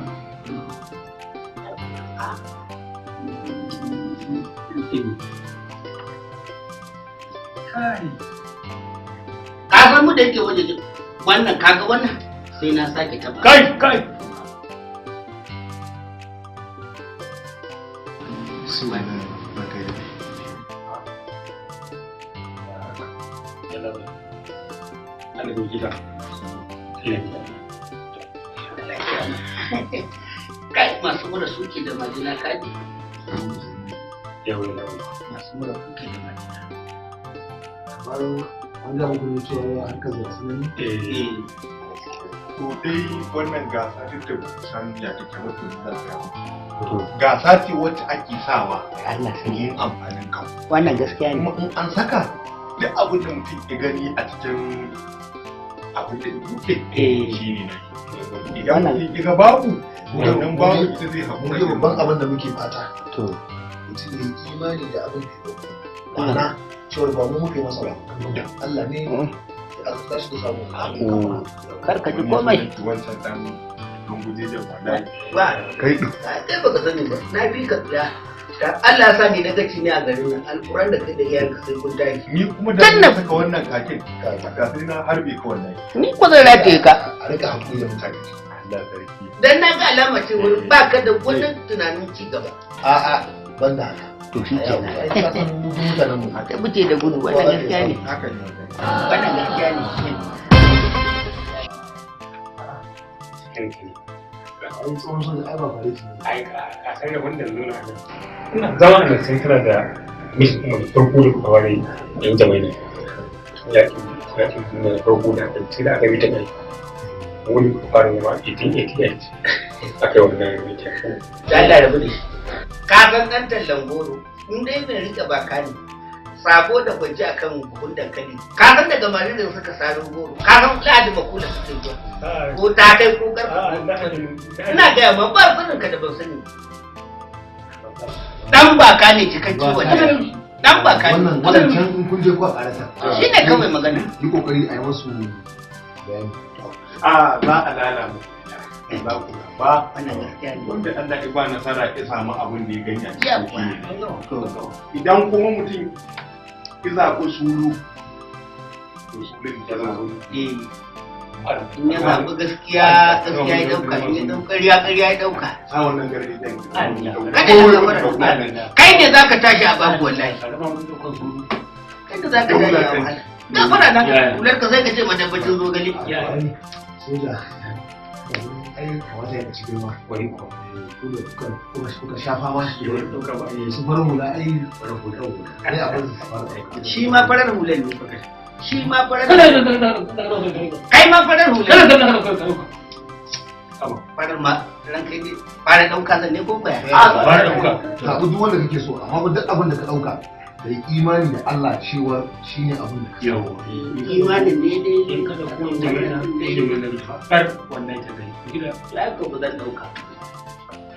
Kai. Ka san mu da yake waje wannan kaga wannan sai na sake taba. Kai kai. Kai masu mura suke da majina kaji. Masu mura suke da majina. Kamar an gama gudu cewa harkar gasa ne? To dai wannan gasa duk da san ya take wata za ta gasa ce wacce ake sawa Allah sai yin amfanin kan. Wannan gaskiya ne. Kuma in an saka duk abin da mutum ya gani a cikin abin da ya buɗe shi ne na idan mutum ya ga babu wannan babu ita zai haƙura. Mu babban abin da muke fata. To mutum ya yi imani da abin da ya ɗauko. Ma'ana cewar ba mu muka yi masa ba. Allah ne ya azurta shi da samu. Kar ka ji komai. Wancan ɗan dungujejen wallahi. Ba. Kai ɗin. Kai baka sani ba. Na fi ka tsaya. Da Allah ya sa ni daga ci ne a garin nan, alƙur'an da kai da iyayenka sai kun tashi. Ni kuma da na saka wannan kakin, ga sai na harbe ka wallahi. Ni ko zan rataye ka. A rika hakuri da mutane. Allah sarki. Dan na ga alama ce wurin baka da wani tunanin ci gaba. A'a, ban da haka. To shi kenan. Ai ka san mu mutanen mu. Kai muke da gudu, wannan gaskiya ne. Haka ne. Wannan gaskiya ne. Ai tsohon soja ai ba fareti ne. Ai ka san da wanda nuna nan. Ina zama a nan sai kana da miss ɗin mai farko da kuka ware yan jama'i ne. Yaƙin duniya na farko da aka sai da aka yi ta kai. Wani kuka fara nema 1888 aka yi wannan mitin. Da Allah rabu da shi. Ka san ɗan tallan goro, in dai mai riƙe baka ne. Sabo da kwanci akan buhun dankali. Ka san daga malin da suka saro goro. Ka san Lahadi makula suke zuwa. Ko ta kai ko karfa. Ina gaya ma ba sanin ka da ban sani. Dan baka ne cikakke wannan. Dan baka ne. Wannan wannan can in kun je ku a karasa. Shi ne kawai magana. Yi kokari a yi masu bayani. A za a lala mu. Za ku ba. Wannan gaskiya ne. Wanda Allah ya ba nasara ya samu abin da ya gani a cikin shi ne. Idan kuma mutum ya zaɓi sulu, to sulun ta zama sulu. In ya zaɓi gaskiya, gaskiya ya ɗauka, in ya ɗauka ƙarya, ƙarya ya ɗauka. Sa wannan gardi ɗin. Kada ka gafara. Kai ne za ka tashi a babu wallahi. Kai ne za ka tashi a wahala. Gafara na, hular ka sai ka ce madabbacin zogale. Soja. Ai kamata ya ci girma. Wani ko. Ku da kuka shafa ma. Su farar hula ai farar hula. Ai abin su fara ɗauka. Shi ma farar hular ne. Shi ma farar Kai ma farar hular. Farar ma ran kai ne. Fara ɗauka zan ne ko kwaya? Fara ɗauka. Zaɓi duk wanda kake so amma duk abin da ka ɗauka da yi imani da Allah cewa shine abin da ka Yawa. Imanin ne dai. In ka ɗauko wannan ilimin nan faɗar wannan ta gani. Gida. Ya ko ba zan ɗauka.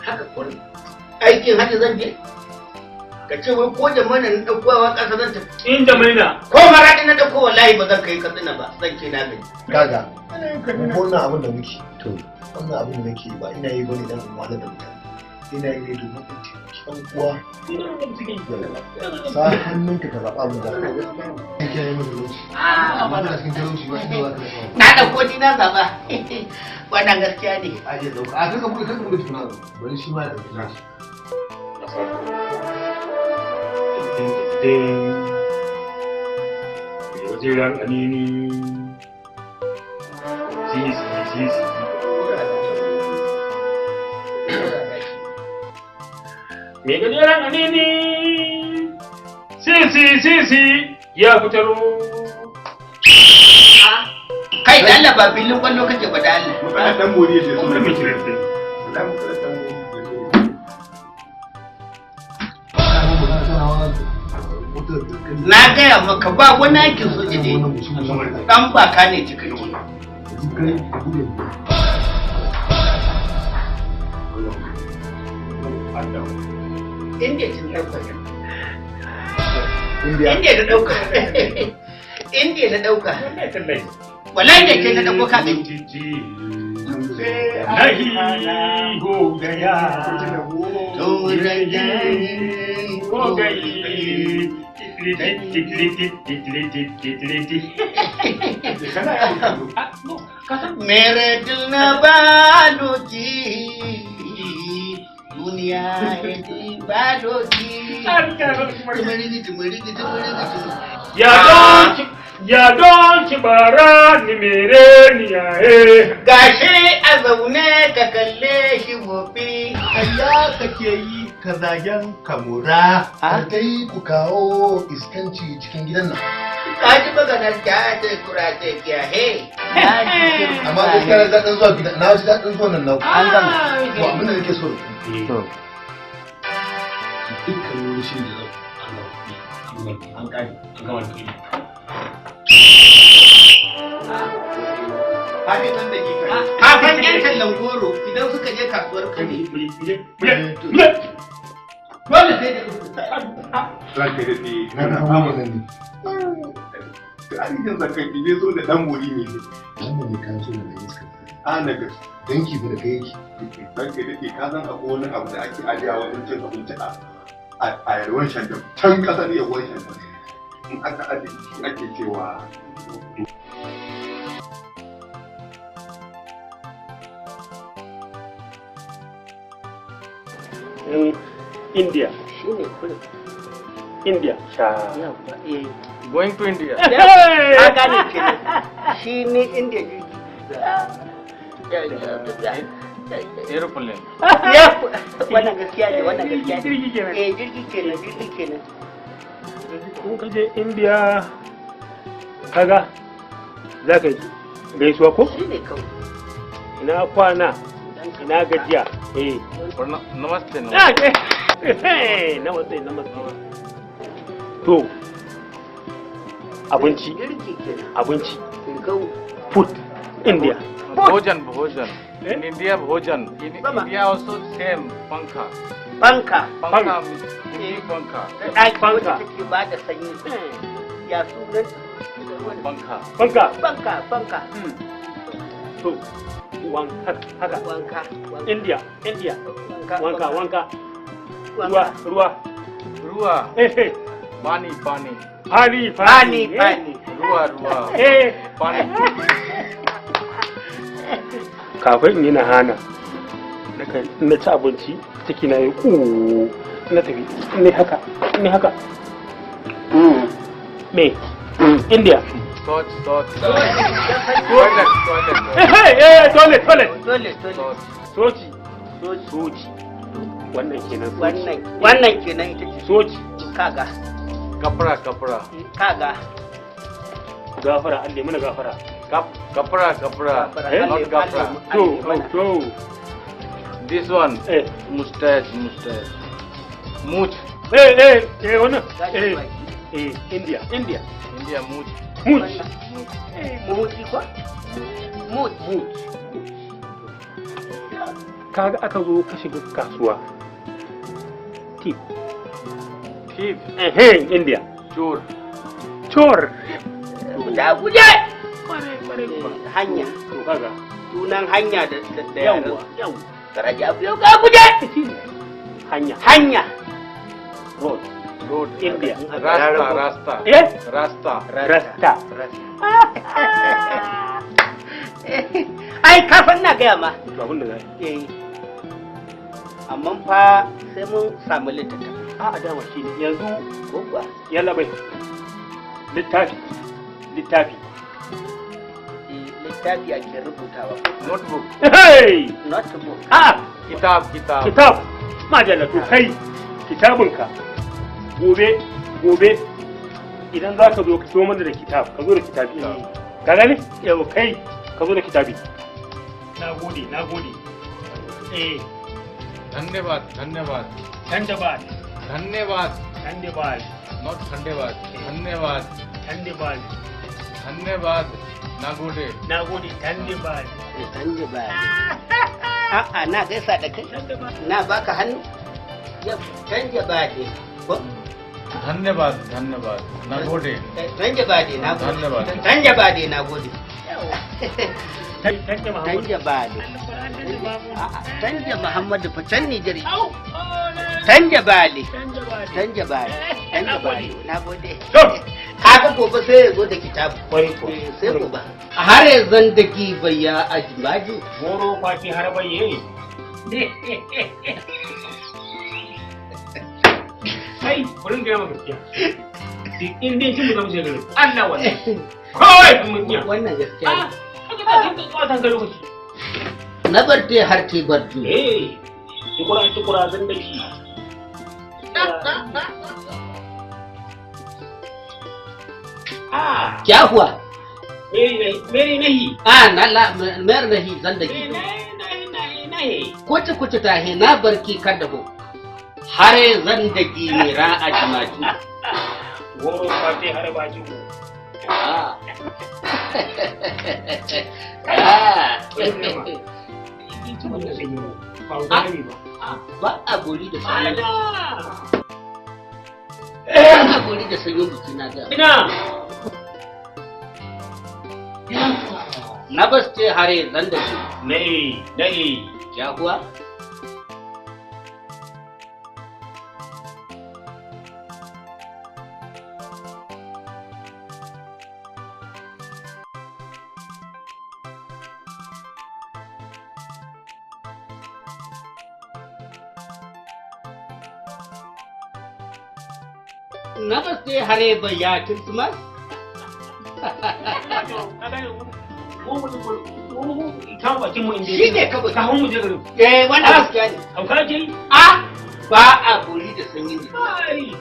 Haka kurin. Aikin hajji zan je. Ka ce wai ko da mana na ɗaukowa ƙasa zan tafi. Inda maina. Ko maraɗi na ɗauko wallahi ba zan kai Katsina ba zan ce na gani. Kaga wannan abin da muke to wannan abin da nake ba ina yi bane dan in wahalar da mutane. Ina yi ne domin in taimaki ɗan uwa. Sa hannunka ka zaɓa abin da ka kiyaye mana talauci. Amma kana cikin talauci ba inda za ka zaɓa. Na ɗauko ni na zaɓa. Wannan gaskiya ne. A je ɗauka. A kaka buɗe kaka buɗe tukuna. Bari shi ma ya ɗauki nashi. Wajen anini. Sisi sisi. Me gajeren anini. Sisi sisi ya fitaro. Kai da Allah ba filin kwallo kake ba da Allah. Matsalar dan bori yake so da muke. Wallahi matsalar dan bori yake so. Na gaya maka ba wani aikin soja ne. Dan baka ne cikakke. India tun ɗauka. India ta ɗauka. India ta ɗauka. Wallahi ne ke ta ɗauko ka gani. Nahi ho gaya. Ho gayi. मेरे दिल न बालों की दुनिया है दीवारों की। Ya don bara ni mere ni yaye. Gashi a zaune ka kalle shi gobe. Allah kake yi ka zagen kamura. Har dai ku kawo iskanci cikin gidan nan. Ka ji maganar ta ce kura ce kiya he. Amma gaskiya na ji daɗin zuwa gidan, na ji daɗin zuwa nan naku. An gama. To abin da nake so da ku. Dukkan wani shiri da za ku An kare, an gama da kai. Ka san yan tallan goro idan suka je kasuwar kauye. Dole sai da Ranka daɗe. Na kawo wannan ne. Tarihin zakai ne zo da ɗan wuri ne. Wannan ne kayan soja da iska. A na gaske. Danki fa da kai yake. Ranka daɗe ka san akwai wani abu da ake ajiya wajen cin abinci a A yalwan shandam, can kasar yalwan shandam. In aka aje shi ake cewa India. Shi ne kurin. India. Sha. Going to India. Ka gane kenan. Shi ne India jirgi. Aeroplane. Wannan gaskiya ne, wannan gaskiya ne. Jirgi kenan. Eh, jirgi kenan, jirgi kenan. In ka je India kaga za ka gaisuwa ko? Shi ne kawai. Ina kwana, ina gajiya. Eh. Namaste. Namaste. Namaste, namaste. To, abinci. Abinci. Food. India. Bhojan, bhojan. In India, bhojan. In India also same, panka. Panka. Panka, Hindi panka. Ɗaki wacce take ba da sanyi. Ya sunan Panka. Panka. Panka, panka. To, wanka, haka. Wanka. India, India. Wanka, wanka. Ruwa, ruwa. Ruwa. Eh, Pani, pani. Pani, pani. Pani, Ruwa, ruwa. Eh. Pani. Kafin in yi nahana, na ci abinci, ciki na yi ƙuuu, na tafi, ne haka, ne haka. Me? India. Touch, touch. Toilet, toilet. Eh, toilet, toilet. Toilet, toilet. Soci. Soci. Wannan kenan soci. Wannan, wannan kenan ita ce. Soci. Kaga. Kapra, kapra. Kaga. Gafara, Allah mana gafara. Kapra, kapra. Not gafra. To, to. This one. Eh. Mustache, mustache. Mooch. Eh, eh, eh, wannan. Eh, eh, India, India. India, mooch. Mooch. Mooch ko? Mooch. Mooch. Kaga aka zo ka shiga kasuwa. Tip. Tip. Eh, eh, India. Chor. Chor. Da guje. Hanya. To kaga. Sunan hanya da da Yawwa, yawwa. Daraja biyu ga guje. Hanya. Hanya. Road. Road. India. Rasta, rasta. Eh? Rasta. Rasta. Ai ka san na gaya ma. To abin da za Eh. Amma fa sai mun samu littattafi. A a dama shi ne yanzu ko kuwa. Yalla bai. Littafi. Littafi. Littafi ake rubutawa. Notebook. Hey! Notebook. A Kitab, kitab. Kitab. Majalla to kai kitabinka. Gobe, gobe idan za ka zo ka so mana da kitab, ka zo da kitabi. Ka gane? Yau kai ka zo da kitabi. Na gode, na gode. Eh. Dhanyavad, dhanyavad. Dhanyavad. Dhanyavad. Dhanyavad. Not dhanyavad. Dhanyavad. Dhanyavad. Dhanyavad. Nagode. Nagode, dhanyavad. Dhanyavad. A'a na gaisa da kai. Na baka hannu. Yau dhanyavad. Ko? Dhanyavad, dhanyavad. Nagode. Dhanyavad, nagode. Dhanyavad. Dhanyavad, nagode. Dhanyavad. Tanja Muhammadu fa can Nijar. Tanja Bale. Tanja Bale. Tanja Bale. Nagode. Kaga gobe sai ya zo da kitabu. Sai gobe. Har yanzu da gibaya a jimaju. Goro kwaki har bayye. Kai, bari in gaya maka gaskiya. Duk inda shi mu zama shi gari. Allah wannan. Kawai mun iya. Wannan gaskiya ne. Kaga da kin tsawatan ga lokaci. Na bar te har te barju. Eh, tukura tukura zan da shi. Ah, Kya huwa? Meri nahi. Ah, na la mer nahi zandagi. Nahi. Kuce kuce ta he na barki kada ho. Har zandagi mera ajmaju. Goro fate har baju. Ah. Ah. Ba a gori da sanyi. Ba a gori da sanyi biki na ga. Ina. Na bas ce hare zandagi. Nahi, nahi. Kya huwa? Namaste hare bhaiya Christmas. Shi ne kawai. Ka hau mu je garin. Eh, wannan gaskiya ne. Hauka ke yi? A ba a bori da sanyi ne.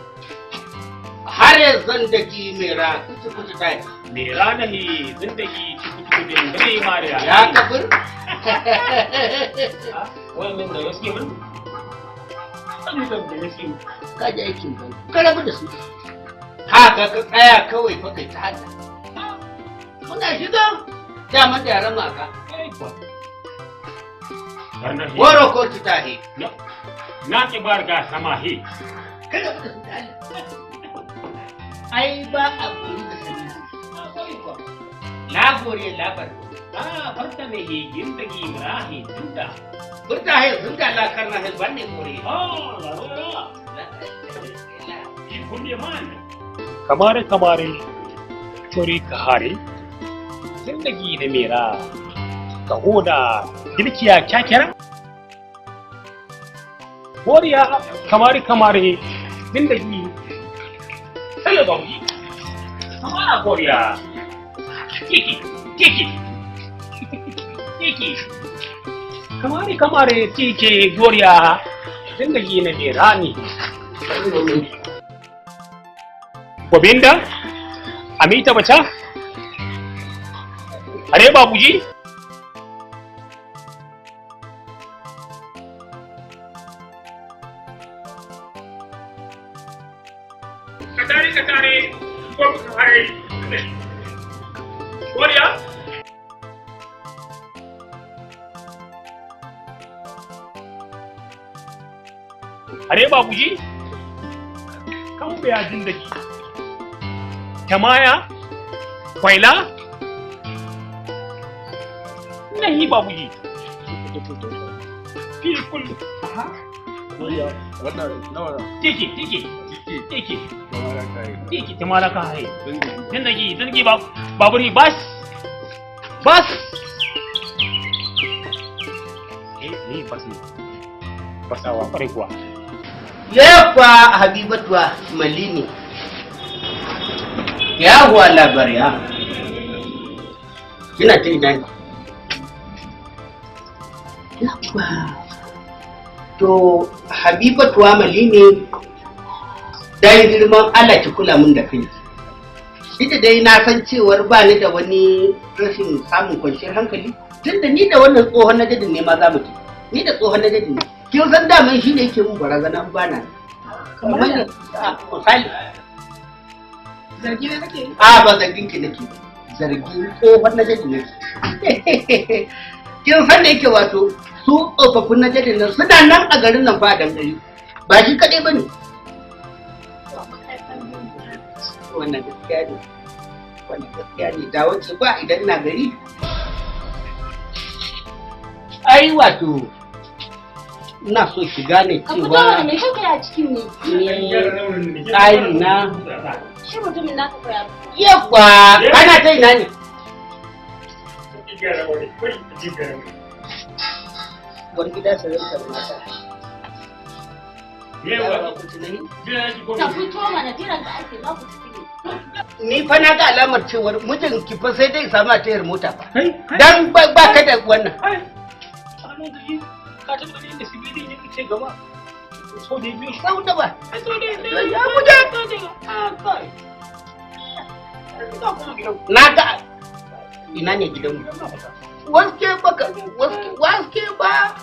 Har zandagi mera kuci kuci tai. Mera nahi zindagi ciku ciku din dare mariya. Ya kafir? Wannan da gaske mun? Wannan da gaske. Ka ji aikin ban. Ka rabu da su. Haka ka tsaya kawai fa kai ta hada. Muna shiga daman da yaran maka. Goro ko tahi. Na ki bar ga sama he. Ka rabu da su da Allah. Ai ba a gori da sani. La gore labar. Ah, farta ne he zindagi merahi zinda. Burta he zinda la karna he banne gore. Ah, la la. Man. Kamare kamare चोरी कहारे जिंदगी ने मेरा कहो ना दिल किया क्या क्या बोरिया कमारे कमारे जिंदगी चलो बाबूजी हमारा बोरिया टीकी टीकी टीकी कमारे कमारे टीके गोरिया जिंदगी ने मेरा नहीं Govinda, Amita Bacha, अरे बाबूजी कटारे कटारे बोलिया अरे बाबूजी कम गया जिंदगी जमाया कोयला नहीं बाबूजी बिल्कुल ठीक है ठीक है ठीक है ठीक है तुम्हारा कहाँ है जिंदगी जिंदगी बाबूजी बस बस नहीं बस नहीं बस आवा पर हुआ ये kwa Habibatuwa Malini ya huwa labariya kina ta ina ne yawwa to Habibatuwa Malini dan girman Allah ki kula mun da kanki ita dai na san cewar ba ni da wani rashin samun kwanciyar hankali tunda ni da wannan tsohon najadin ne ma za mu ci ni da tsohon najadin ne kin san daman shi ne yake mun barazana in bana kamar misali zargi ne nake yi? A ba zargin ki nake zargin tsohon najadi nake. Kin san da yake wato su tsofaffin najadin nan suna nan a garin nan fa a dangare ba shi kaɗai ba ne. Wannan gaskiya ne wannan gaskiya ne da wace ba idan ina gari. Ai wato ina so ki gane Ka fito cewa mana me kake a cikin ne? ni tsari na Shi mutumin naka koya. Yawwa, kana ta ina ne? Wani gida sarautar mata. Ka fito mana jiran da ake za ku tafi ne. Ni fa na ga alamar cewar mijin ki fa sai dai samu a tayar mota fa. Dan ba ka da wannan. Ka taɓa ganin da civilian ya ce gaba so da biyu sau da ba ya muje Na ga ina ne gidanmu. Waske baka waske waske ba.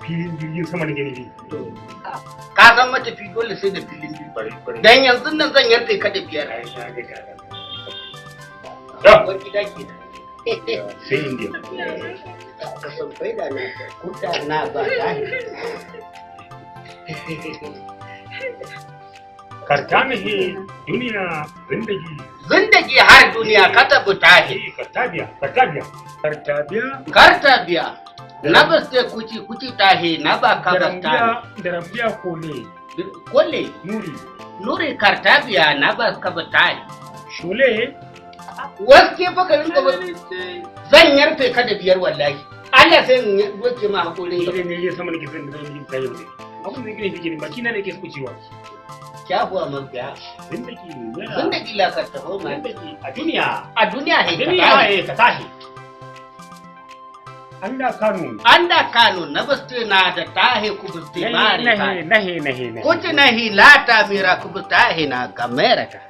Filin jirgin sama na gani ne. Ka san matafi dole sai da filin jirgin. Dan yanzu nan zan yarfe ka da biyar. Wani gida ke. Sai India. Ka san faida na kuta na ba ta. Karta nahi duniya zindagi. Zindagi har duniya ka tafi tahi. Kartabiya, kartabiya. Kartabiya. Kartabiya. Na ba sai kuci kuci tahi na ba ka ba tahi. Darambiya kole. Kole. Nuri. Nuri kartabiya na ba ka ba tahi. Shule. Waske fa ka rinka ba. Zan yarfe ka da biyar wallahi. Allah sai in wace ma hakorin Idan ne ya sama nake zan zan yi tayi ne. Abun da yake nake baki na ne yake kucewa. क्या हुआ मर गया जिंदगी मेरा जिंदगी ला करता हो मैं जिंदगी a duniya a duniya है duniya है kata he अंडा कानून अंडा कानून नबस्ते ना डटा है कुबस्ते मारे नहीं नहीं नहीं नहीं कुछ नहीं लाटा मेरा कुबता है ना का मेरा का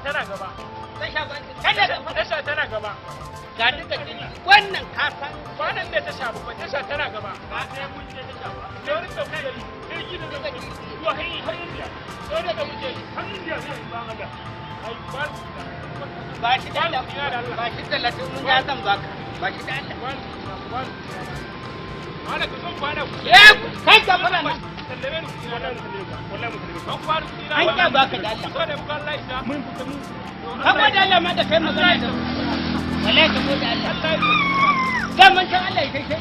Tana gaba. Tasha tana gaba. Ga duka wannan ka san kwanan da tasha ba tasha tana gaba. Ba sai mun je tasha ba. Sai wani da muke yi, jirgi da muke yi, zuwa har India. Sai da muke yi, har India sai ba Allah. Ai ba ba shi da Allah, ba shi da Allah mun ya zan baka. Ba shi da Allah. Ana ka son kwana ku. Eh, kai ka fara nan. Sallame ni kuɗi na sallame ka. Wallahi mu sallame ka. Ban kwana kuɗi na. An ka baka da Allah. So da muka Allah ya mun fita mun. Ka gode Allah ma da kai magana da wallahi ka gode Allah. Da mun san Allah ya kai sai.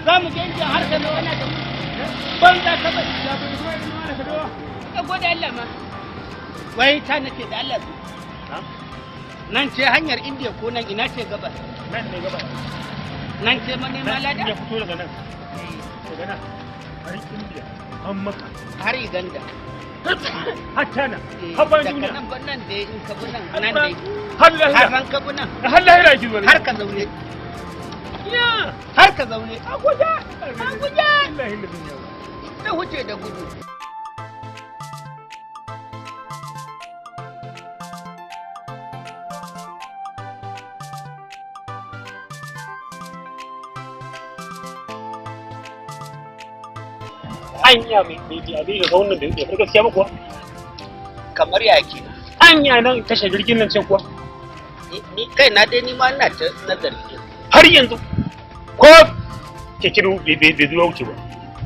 Za mu je inda har ka wani da mu. Ban za ka bari. Ka gode Allah ma. Wai ta nake da Allah su. Nan ce hanyar Indiya ko nan ina ce gabas? Nan ne gabas. Nan ce manema lada? Ya fito daga nan. Daga nan. Har Indiya, har Makka, har Uganda. Har China, har bayan duniya. Daga nan ba nan dai in ka bi nan, nan dai. Har lahira. Har ran ka bi nan. Har lahira ki zo. Har ka zaune. Ya. Har ka zaune. A guja. A guja. Wallahi da duniya. Ta huce da gudu. Anya mai abi da wannan da ya gaskiya ba kuwa kamar ya ke anya nan tashar jirgin nan ce kuwa ni kai na dai ni ma ina ta nazari har yanzu ko keke bai zuwa wuce ba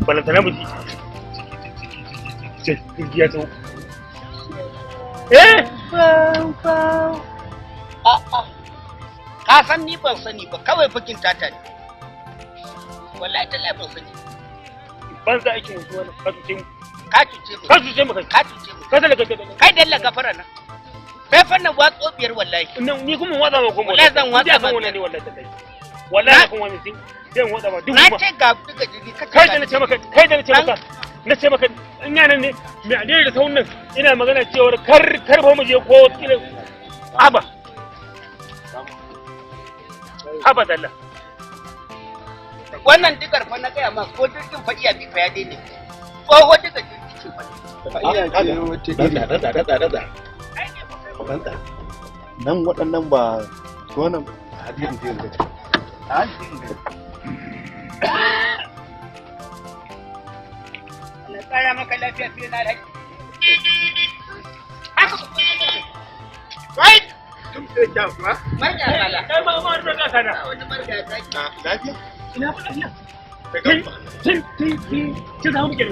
balantana mu ji jirgi ya tsawo eh ka san ni ban sani ba kawai fakin tata ne wallahi ta ban sani ban za aikin mutu wannan ka cuce mu ka cuce mu ka cuce mu ka cuce mu ka dalaka kai dalla gafara nan sai fannin watso biyar wallahi ni kuma watsa ma kuma wallahi zan watsa ma wannan ne wallahi tallahi wallahi kuma wannan sai zan watsa ma duk na ce ga duka jirgi ka kai da na ce maka kai da na ce maka na ce maka in yana ne mai adai da saunan ina magana cewar kar kar fa mu je ko kila haba haba dalla wannan digar fa na gaya ma ko jirgin fa iya bi fa ya daina tsoho digar jirgi ce fa da nan waɗannan ba wannan hadisi ne da Allah tsara maka lafiya fiye na alhaji. Wai! Marga kala. Kai ma ma marga kala. Wani marga kala. Lafiya? Ina fa lafiya. Tun tun tun tun za mu ke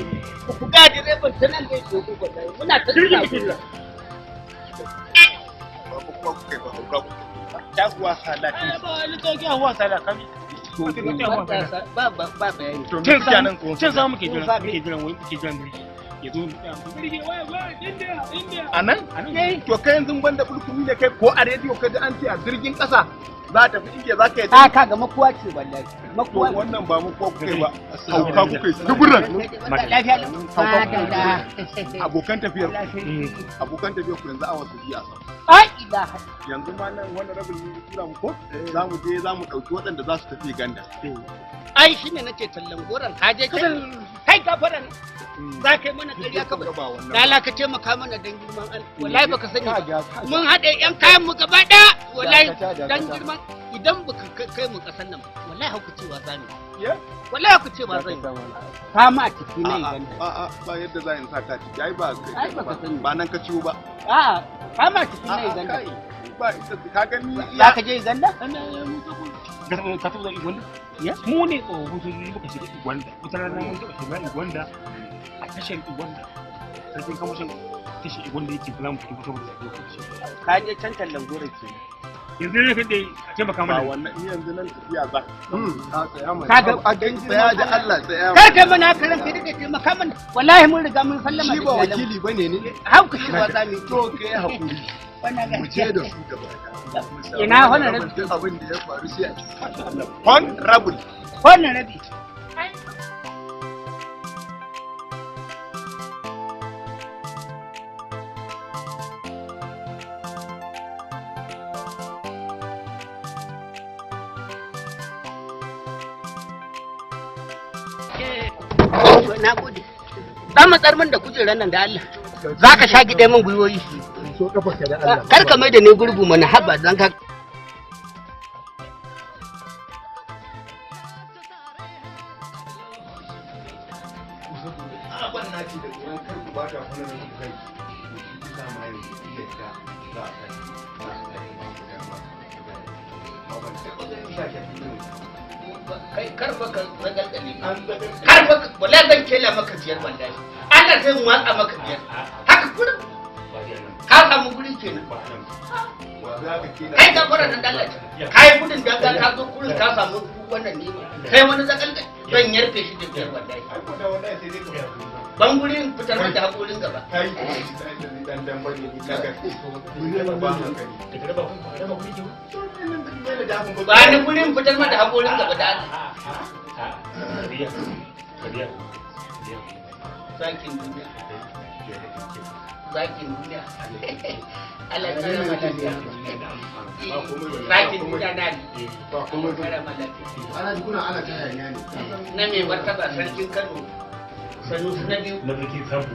Ku ga direban ta nan zai zo ku wallahi. Muna ta jirgin muke jira. Ba ku kuma kuka yi ba hauka kuka. Taguwa salati. Ba wani taguwa salati kami. Ba ba ba bayani. Cin sa muke jira muke jiran wai muke jiran jirgi. Ya zo mu tsaya mu jirgi wai wai India India. A nan? To kai yanzu ban da bulkumi ne kai ko a rediyo ka ji an ce a jirgin ƙasa Za ta fi inge za ka yi. A ka ga makuwa ce wallahi. Makuwa. Wannan ba makuwa kuka yi ba. Hauka kuka yi. Duburan. Lafiya lau. Abokan tafiyar. Abokan tafiyar ku yanzu a wasu biya. Ai ilaha. Yanzu ma nan wannan rabin ne tura mu ko? Za mu je za mu ɗauki waɗanda za su tafi Uganda. Ai shine nace tallan goron ka je kai gafaran. Za ka yi mana ƙarya ka bari. Ka taimaka mana dan girman Allah. Wallahi baka sani ba. Mun haɗe ƴan kayan mu gaba ɗaya. Wallahi dan girman idan baka kai mu ƙasar nan ba. Wallahi hauka cewa za mu. Wallahi hauka cewa zan yi. Fama a ciki na Uganda. A'a ba yadda za in sa ka ciki ai ba ba nan ka ciwo ba. A'a fama a ciki na Uganda. Ba ka gani. Za ka je Uganda? Ka taɓa zuwa Uganda? Mu ne tsofaffin sojoji muka shiga Uganda. Wata rana mun taɓa shiga Uganda a tashar Uganda. Sarkin kamashin tashar Uganda yake kula mu fito saboda lokaci. Ka je can tallan goron ke. Yanzu ne kaɗai a taimaka mana. Ba wannan ni yanzu nan tafiya za. Kaga a gan tsaya da Allah tsaya. Kar kai mana haka ranka dade taimaka mana. Wallahi mun riga mun sallama da Shi ba wakili bane ne. Hauka shi ba za mu yi. To kai hakuri. Mu je da su gaba. Ina honorable. Duk abin da ya faru sai a ci. Honorable. Honorable. Na gode. Dan matsar min da kujerar nan da Allah. Za ka sha gide min gwiwoyi. Kar ka mai da ni gurgu mana haba dan ka. Kai kar fa ka zagalgale. Kar fa wallahi zan kela maka biyar wallahi. Allah sai in watsa maka biyar. Haka kurin. Ka samu guri kenan. Kai ka fara nan dalla. Kai gudun danga ka zo kurin ka samu wannan ne. Kai wani zagalgale zan yarfe shi da biyar wallahi. Ban gurin fitar da hakorin gaba. Kai dan dan bane ni kaga. Ba hankali. Ba ni gurin fitar da hakorin gaba da Allah. Zakin duniya. Zakin duniya. Allah ya kara lafiya. Zakin duniya na ne. Kara lafiya. Ana ji kuna ana ta hayaniya ne. Na mai martaba sarkin Kano. Sanusi na biyu. Na sarkin Sambo.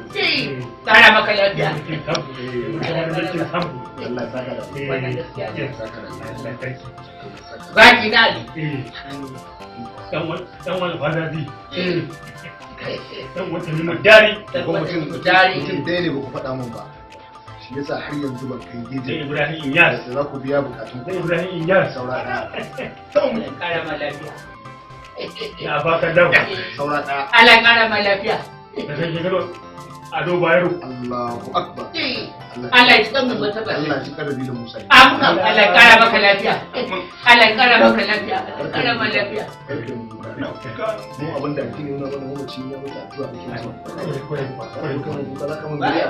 Kara maka lafiya. Na sarkin Sambo. Na sarkin Sambo. Allah ya saka da Wannan gaskiya ne. Saka da Allah sarki. Zaki na Ali. Dan wani fadazi. Dan wata nima dari. Ko mutum mutum ɗaya ne ba ku faɗa min ba. Shi yasa har yanzu ban kai gejin. Ibrahim Inyas. Da za ku biya bukatun ku. Ibrahim Inyas. Saura ɗaya. Kara ma lafiya. Ya baka dawo. Saura ɗaya. Allah kara ma lafiya. Da sarki Kano Ado Bayero. Allahu Akbar. Allah ya tsare mu martaba. Allah ya tsare da Musa. Amin. Allah ya kara maka lafiya. Allah ya kara maka lafiya. Allah ya kara ma lafiya. Mu abin da addini nuna mana mamaci ya mutu addu'a ake masa. Kuka za ka mun bidiya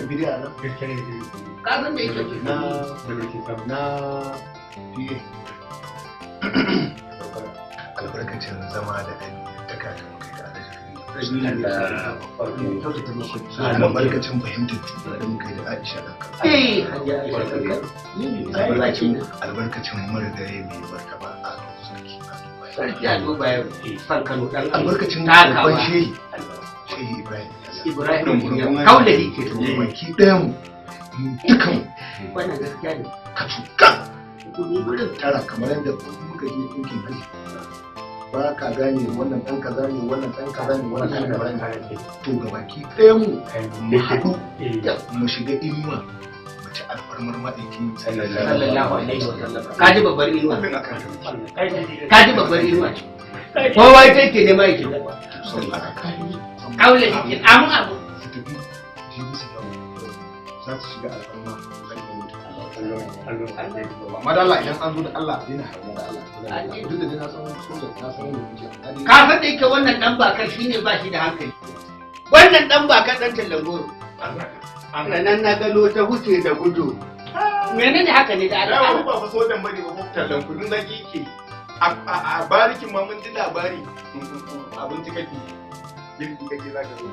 bidiya nan. Ka san me yake Na na PA. Albarkacin zama da amintaka da muka yi da Alhaji Albarkacin fahimtar juna da muka yi da Aisha ɗan kan. Albarkacin marigayi mai martaba Ado Sarki Sarki Ado Bayero san Kano dan Albarkacin babban shehi Shehi Ibrahim. Ibrahim Kaulahi ke to baki ɗayan mu dukan wannan gaskiya ne. Ka tuka tara kamar yadda muka je ɗinkin haji. Ba ka gane wannan ɗan kaza ne wannan ɗan kaza ne wannan ɗan kaza ne to gabaki ɗayan mu mu haɗu mu shiga inuwa mu ci alfarmar ma'aiki sallallahu alaihi wa sallam ka ji babbar inuwa ka ji babbar inuwa kowa ita yake nema yake kaula shi amu abu su tafi jibi su dawo za su shiga alfarma amma da Allah idan an zo da Allah a daina hayaniya da Allah duk da dai na san soja na san wanda kuke ka san da yake wannan dan bakar shine ba shi da hankali wannan dan bakar dan tallan goro sannan na gano ta huce da gudu. Menene haka ne da Allah? Ba fa sojan bane ba, tallan kudin zaki yake. A barikin ma mun ji labari abinci kake girki kake zaka zo.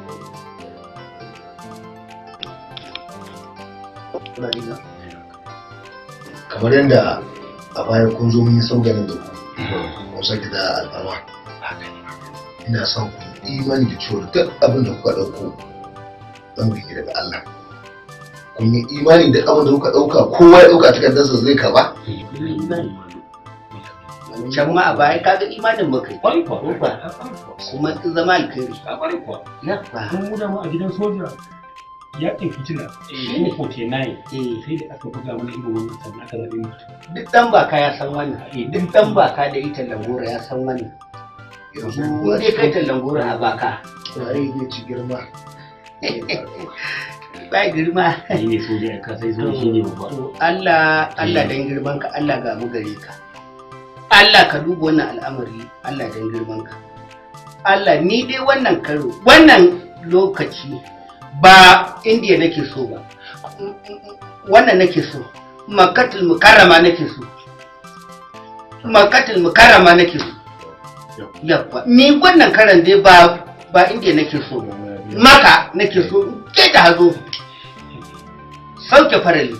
Kuna ji na? Kamar yadda a baya kun zo mun yi sauganin da ku, kun sake da alfarma. Ina son ku imani da cewa duk abin da kuka ɗauko lamari ne daga Allah. Kun yi imani da abin da kuka ɗauka, kowa ya ɗauka takardarsa zai karɓa? Can ma a baya kaga imanin muka yi. Kuma in zama alkhairi. Mun mu da mu a gidan soja yaƙin fitina 49 sai da aka buga mana irin wannan sannan aka zaɓe mu. Duk ɗan baka ya san wannan. Duk ɗan baka da ita langora ya san wannan. Yanzu In dai kai tallan goro a baka. Waye zai ci girma? Ba girma. Ni ne soja ka sai soja shi ne babba. To Allah Allah dan girman ka, Allah ga mu gare ka. Allah ka duba wannan al'amari, Allah dan girman ka. Allah ni dai wannan karo wannan lokaci ba Indiya nake so ba. Wannan nake so. Makkatul Mukarrama nake so. Makkatul Mukarrama nake so. Yawwa, ni wannan karan dai ba Indiya nake so ba. Maka nake so ke ta hazo. Sauke farali.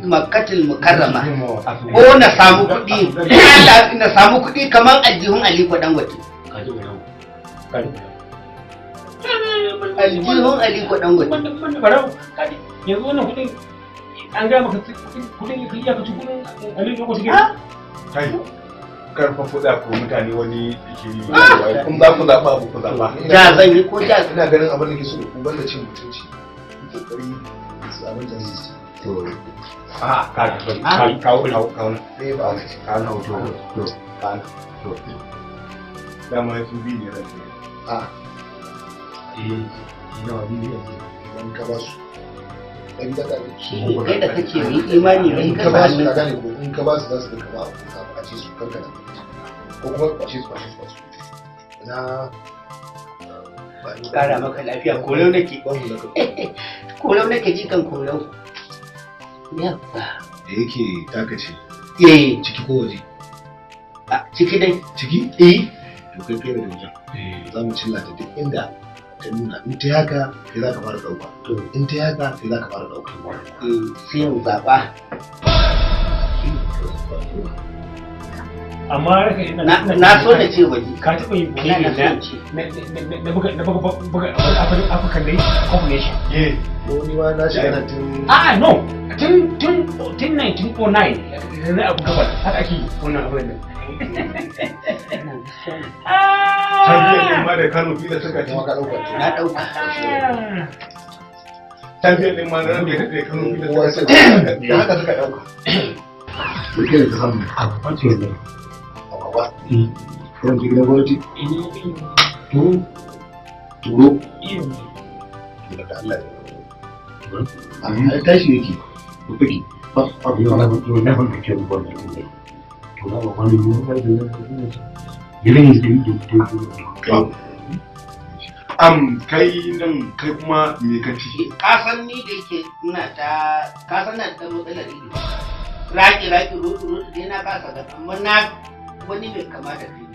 Makkatul Mukarrama. Ko na samu kuɗi, Allah na samu kuɗi kamar aljihun Aliko Dangote. Aljihun Aliko Dangote. Yanzu wannan kuɗin an gaya maka kuɗin iya ka ci kuɗin Aliko Dangote ke. Kai karfa kuɗa ko mutane wani shiri kun za ku zaɓa abu ku zaɓa. Ja zan yi ko ja. Ina ganin abin da ke so da ku banda cin mutunci. Kokari su abin da su. A ka kawo kawo kawo. Eh ba. Kawo to to to. Dama su bi ne ran. A. Eh nawa bi ne. Idan ka ba su. Ɗan da Kai da kake yi imani ne in ka ba su ka gane ko in ka ba su za su dinka ba abu a ce su kankana ko kuma kwashe su kwashe su kwashe na kara maka lafiya korau nake korau nake jikan korau yabba da yake taka ce eh ciki ko waje a ciki dai ciki eh to kai kai da wajen za mu cilla ta duk inda ta nuna in ta haka kai za ka fara ɗauka in ta haka kai za ka fara ɗauka sai mu zaɓa amma raka ina na so na ce waje ka taɓa yin na na so ce na buga na buga buga African Day Cup Nation eh ko ni ma na shiga nan tun a'a no tun tun tun 1909 na abu gaba haka ake yi wannan abin nan Tafiyar ɗin ma da Kano fi da suka ci. Na ɗauka. Tafiyar ɗin ma da ran da Kano fi da suka ci. Da haka suka ɗauka. Rike da ta samu. A ce ne. Agwagwa. Kiran jirgin gwamnati. Turo. Turo. To daga Allah ya. Amma ya tashi yake. Rufiki. Na ban kake gwamnati ne. To na ba wani mu ba da Kai nan kai kuma me ka ci? Ka san ni da yake ina ta ka san na da matsalar ido. Raki raki rudu rudu dai na kasa ga amma na wani mai kama da kai.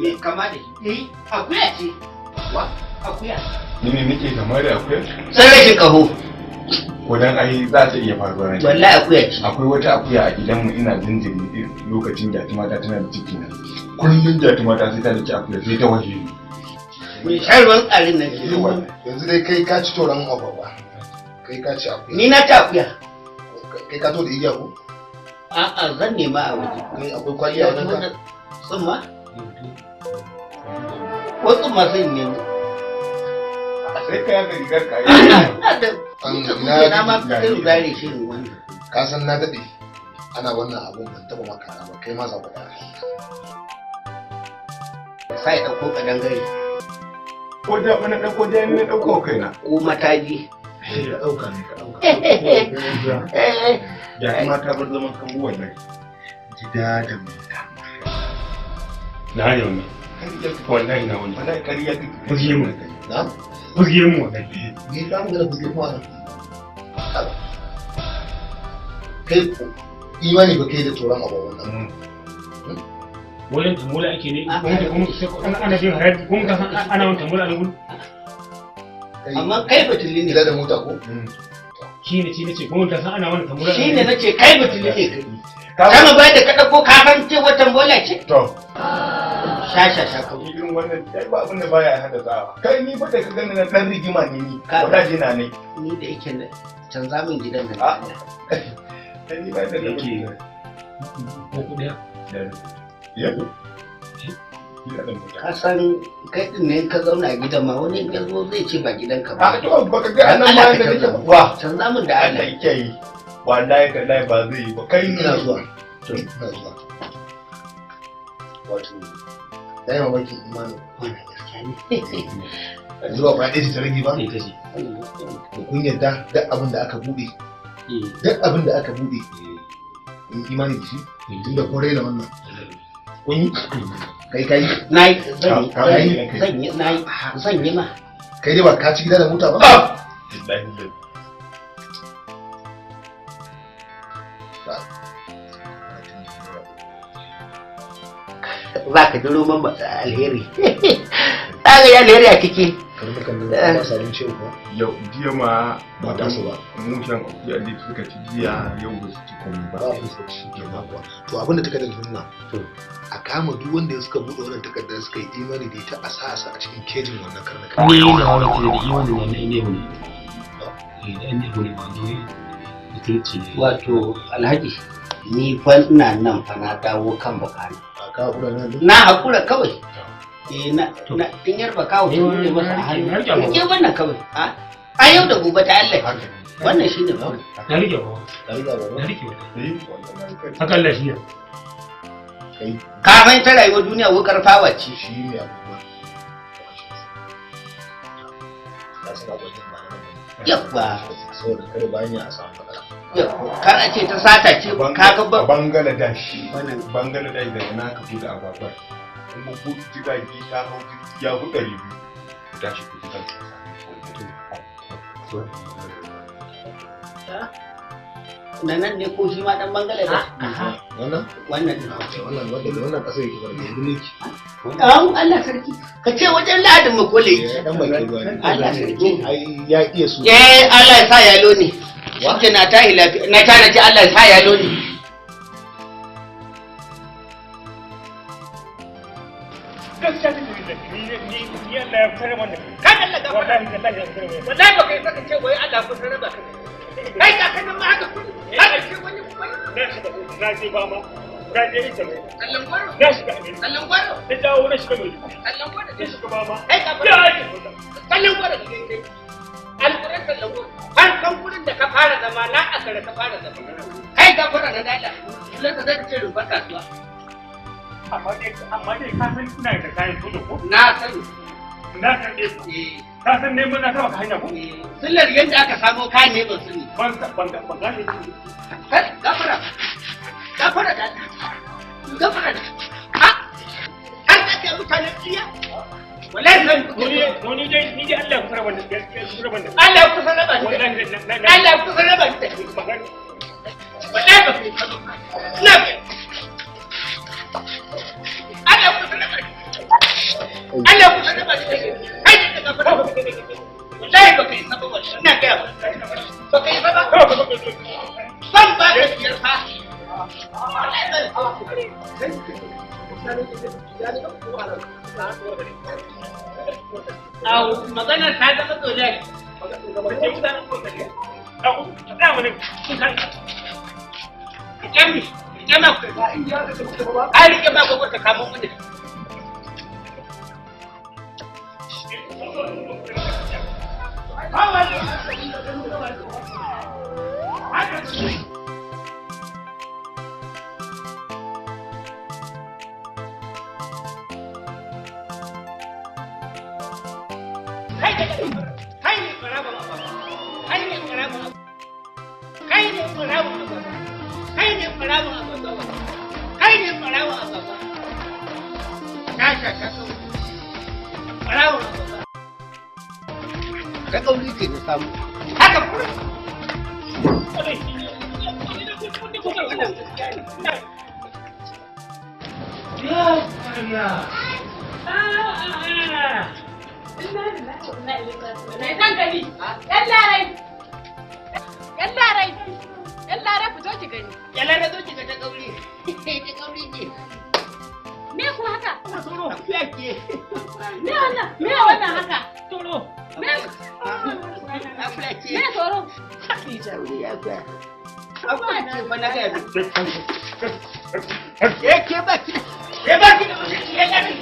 Mai kama da shi. Eh akuya ce. Wa akuya. Ni ne nake kama da akuya? Sai rashin kaho. Ko dan ai za ta iya faruwa ne. Wallahi akuya ce. Akwai wata akuya a gidanmu ina jinjiri lokacin jatumata tana da ciki na. Kullum jatumata sai ta daki akuya sai ta waje ni. Mai shan ruwan tsarin nan ke. Yanzu dai kai ka ci toron agwagwa. Kai ka ci akuya. Ni na ci akuya. Kai ka to da igiya ko? A'a zan nema a waje. Kai akwai kwali a wajen ka? Tsumma? Ko tsumma sai in nemo. Sai ka yaga rigar ka yi. Na ma sai zare shi ne wannan. Ka san na daɗe ana wannan abun ban taɓa maka ba kai ma za ku ɗaya. Sai ɗauko ƙadangare. Ko da wani ɗauko da ni na ɗauko kaina. Ko mataji. Ka ɗauka ne ka ɗauka. Ya kuma ta bar zaman kan buwan nan. Gida da mata. Na ne wannan. Wallahi na wani. Wallahi ƙarya kake. Fuzge mu. Na? Fuzge mu wallahi. Ni ka mu fuzge mu anan. Kai imani ba kai da tsoron abu wannan. Wajen tambola ake ne, ana jin haraji, kuma ka san ana wani tambola a gudu. Amma kai batuli ne. Gida da mota ko? Shi ne ce, kuma ka san ana wani tambola. Shi ne nace kai batuli ne kai. Kama bai da ka ɗauko ka san cewa tambola ce? To. Sha sha sha kawai. Irin wannan ai ba abin da baya haddasa. Kai ni fa da ka gani na dan rigima ne ni. Wallahi na ne. Ni da yake canza min gidan nan. Kai ni ba da yake. Ko kuɗi. Ka san kai din ne ka zauna a gidan ma wani ya zo zai ce ba gidanka ba. A to baka ga anan ma da nake wa. Canza min da Allah yake yi. Wallahi tallahi ba zai yi ba. Kai ina zuwa. To ina zuwa. Wato dai mamaki imanin wannan gaskiya ne. Zuwa ba ɗaya ta rage ba? Ita ce. To kun yarda duk abin da aka buɗe. Duk abin da aka buɗe. In imani da shi tunda kun raina wannan. Kun yi kai kai. Na yi zan yi na yi zan yi ma. Kai dai ba ka ci gida da mota ba? Za ka ji roman alheri. Za ka yi alheri a ciki. Karnukan nan ba sa abinci ko? Yau jiya ma ba ta su ba. Mushen akuya da suka ci jiya yau ba su ci komai ba. Ba su ci ba kuwa. To abin da takardar ta nuna a kama duk wanda suka buɗe wannan takardar suka yi imani da ita a sa su a cikin kejin wannan karnuka. Ni na wani ke da imani wannan ne ne. Eh ne ne ba ne. Mutunci ne. Wato Alhaji ni fa ina nan fa na dawo kan bakana. Ka hakura nan? Na hakura kawai. Eh na tun yarba kawo sun ne masa a hannu. Rike wannan kawai. A yau da gobe ta Allah. Wannan shine ba. Na rike ba. Na rike ba. Na rike ba. Haka Allah shi ya. Kai. Ka san ta rayuwar duniya wukar fawa ce. Shi ne abubuwa. Ka san abokin ba na Yawwa. Saboda kada bayan ya samu matsala. Yawwa. Kar a ce ta sata ce ka ga ba. Bangladesh. Bangladesh daga naka bude agwagwar. Kuma ko jirage ta hau jirgi ya fi 200. Ku tashi ku ji Na nan ne ko shi ma dan Bangladesh? Wannan? Wannan ne. Wannan wanda wannan kasar yake ba da ne ki. An Allah sarki. Ka ce wajen Lahadin Makole yake. Dan bakin ruwa ne. Allah sarki. Ai ya iya su. Eh Allah ya sa yalo ne. Wake na tahi lafiya. Na tana ce Allah ya sa yalo ne. Gaskiya ne ni Allah ya fitar mana. Kan Allah ga wallahi wallahi ya fitar mana. Wallahi ba kai saka ce wai Allah ku raba ka. Kai ka kan ma haka kudu. Haka ce wani wani. Na shiga na je ba ma. Na je ita mai. Sallan gwaro. Na shiga mai. Sallan gwaro. Na dawo na shiga mai. Sallan gwaro. Na shiga ba ma. Kai ka Ya Sallan gwaro ne kai. Alƙuran sallan gwaro. Har kan gurin da ka fara zama na akara ka fara zama. Kai ka fara na dala. Kullum ka zai ce rumfar kasuwa. Amma dai ka san ina da kayan soja ko? Na sani. Na karɓe su. Ka san neman na saba ka hanya ko? Sillar yadda aka samo kayan ne ban sani. Ban ban gane. Kai gafara. Gafara da gafara da. Ha? Har ka ce mutanen tsiya? Wallahi zan Ni dai ni dai Allah ya kusa raba gaskiya kusa raba Allah ya kusa raba ni. Wallahi Allah ya kusa raba ni. Wallahi ba kai Ina Allah ya kusa raba ni. Allah ya kusa raba ni. Kai da gafara. Wallahi ba kai saba wallahi ina ga ba kai saba. Ban ba da biyar fa. Au, magana ta zama dole. Jami, jama ku. Ai rike ba gogo ta kamo mu ne. Kai ne ɓarawon agwagwa. Kai ne ɓarawon agwagwa. Kai ne ɓarawon agwagwa. Kai ne ɓarawon agwagwa. Kai ne ɓarawon agwagwa. Sha sha magana ta kauri. Ɓarawo. Ta kauri ce na samu. Haka kuma. Mai zan gani? Yan larai! Yan larai! Yan larai fito ki gani. Yan larai zo ki ga ta kauri. Ta kauri ce. Me kuma haka? Tsoro. Akuya ce. Me wannan? Me wannan haka? Tsoro. Me? Akuya ce. Me tsoro? Sauri akuya. Akuya ce fa na gaya miki. Ke ba ki. Ke ba ki da mutunci ya gani.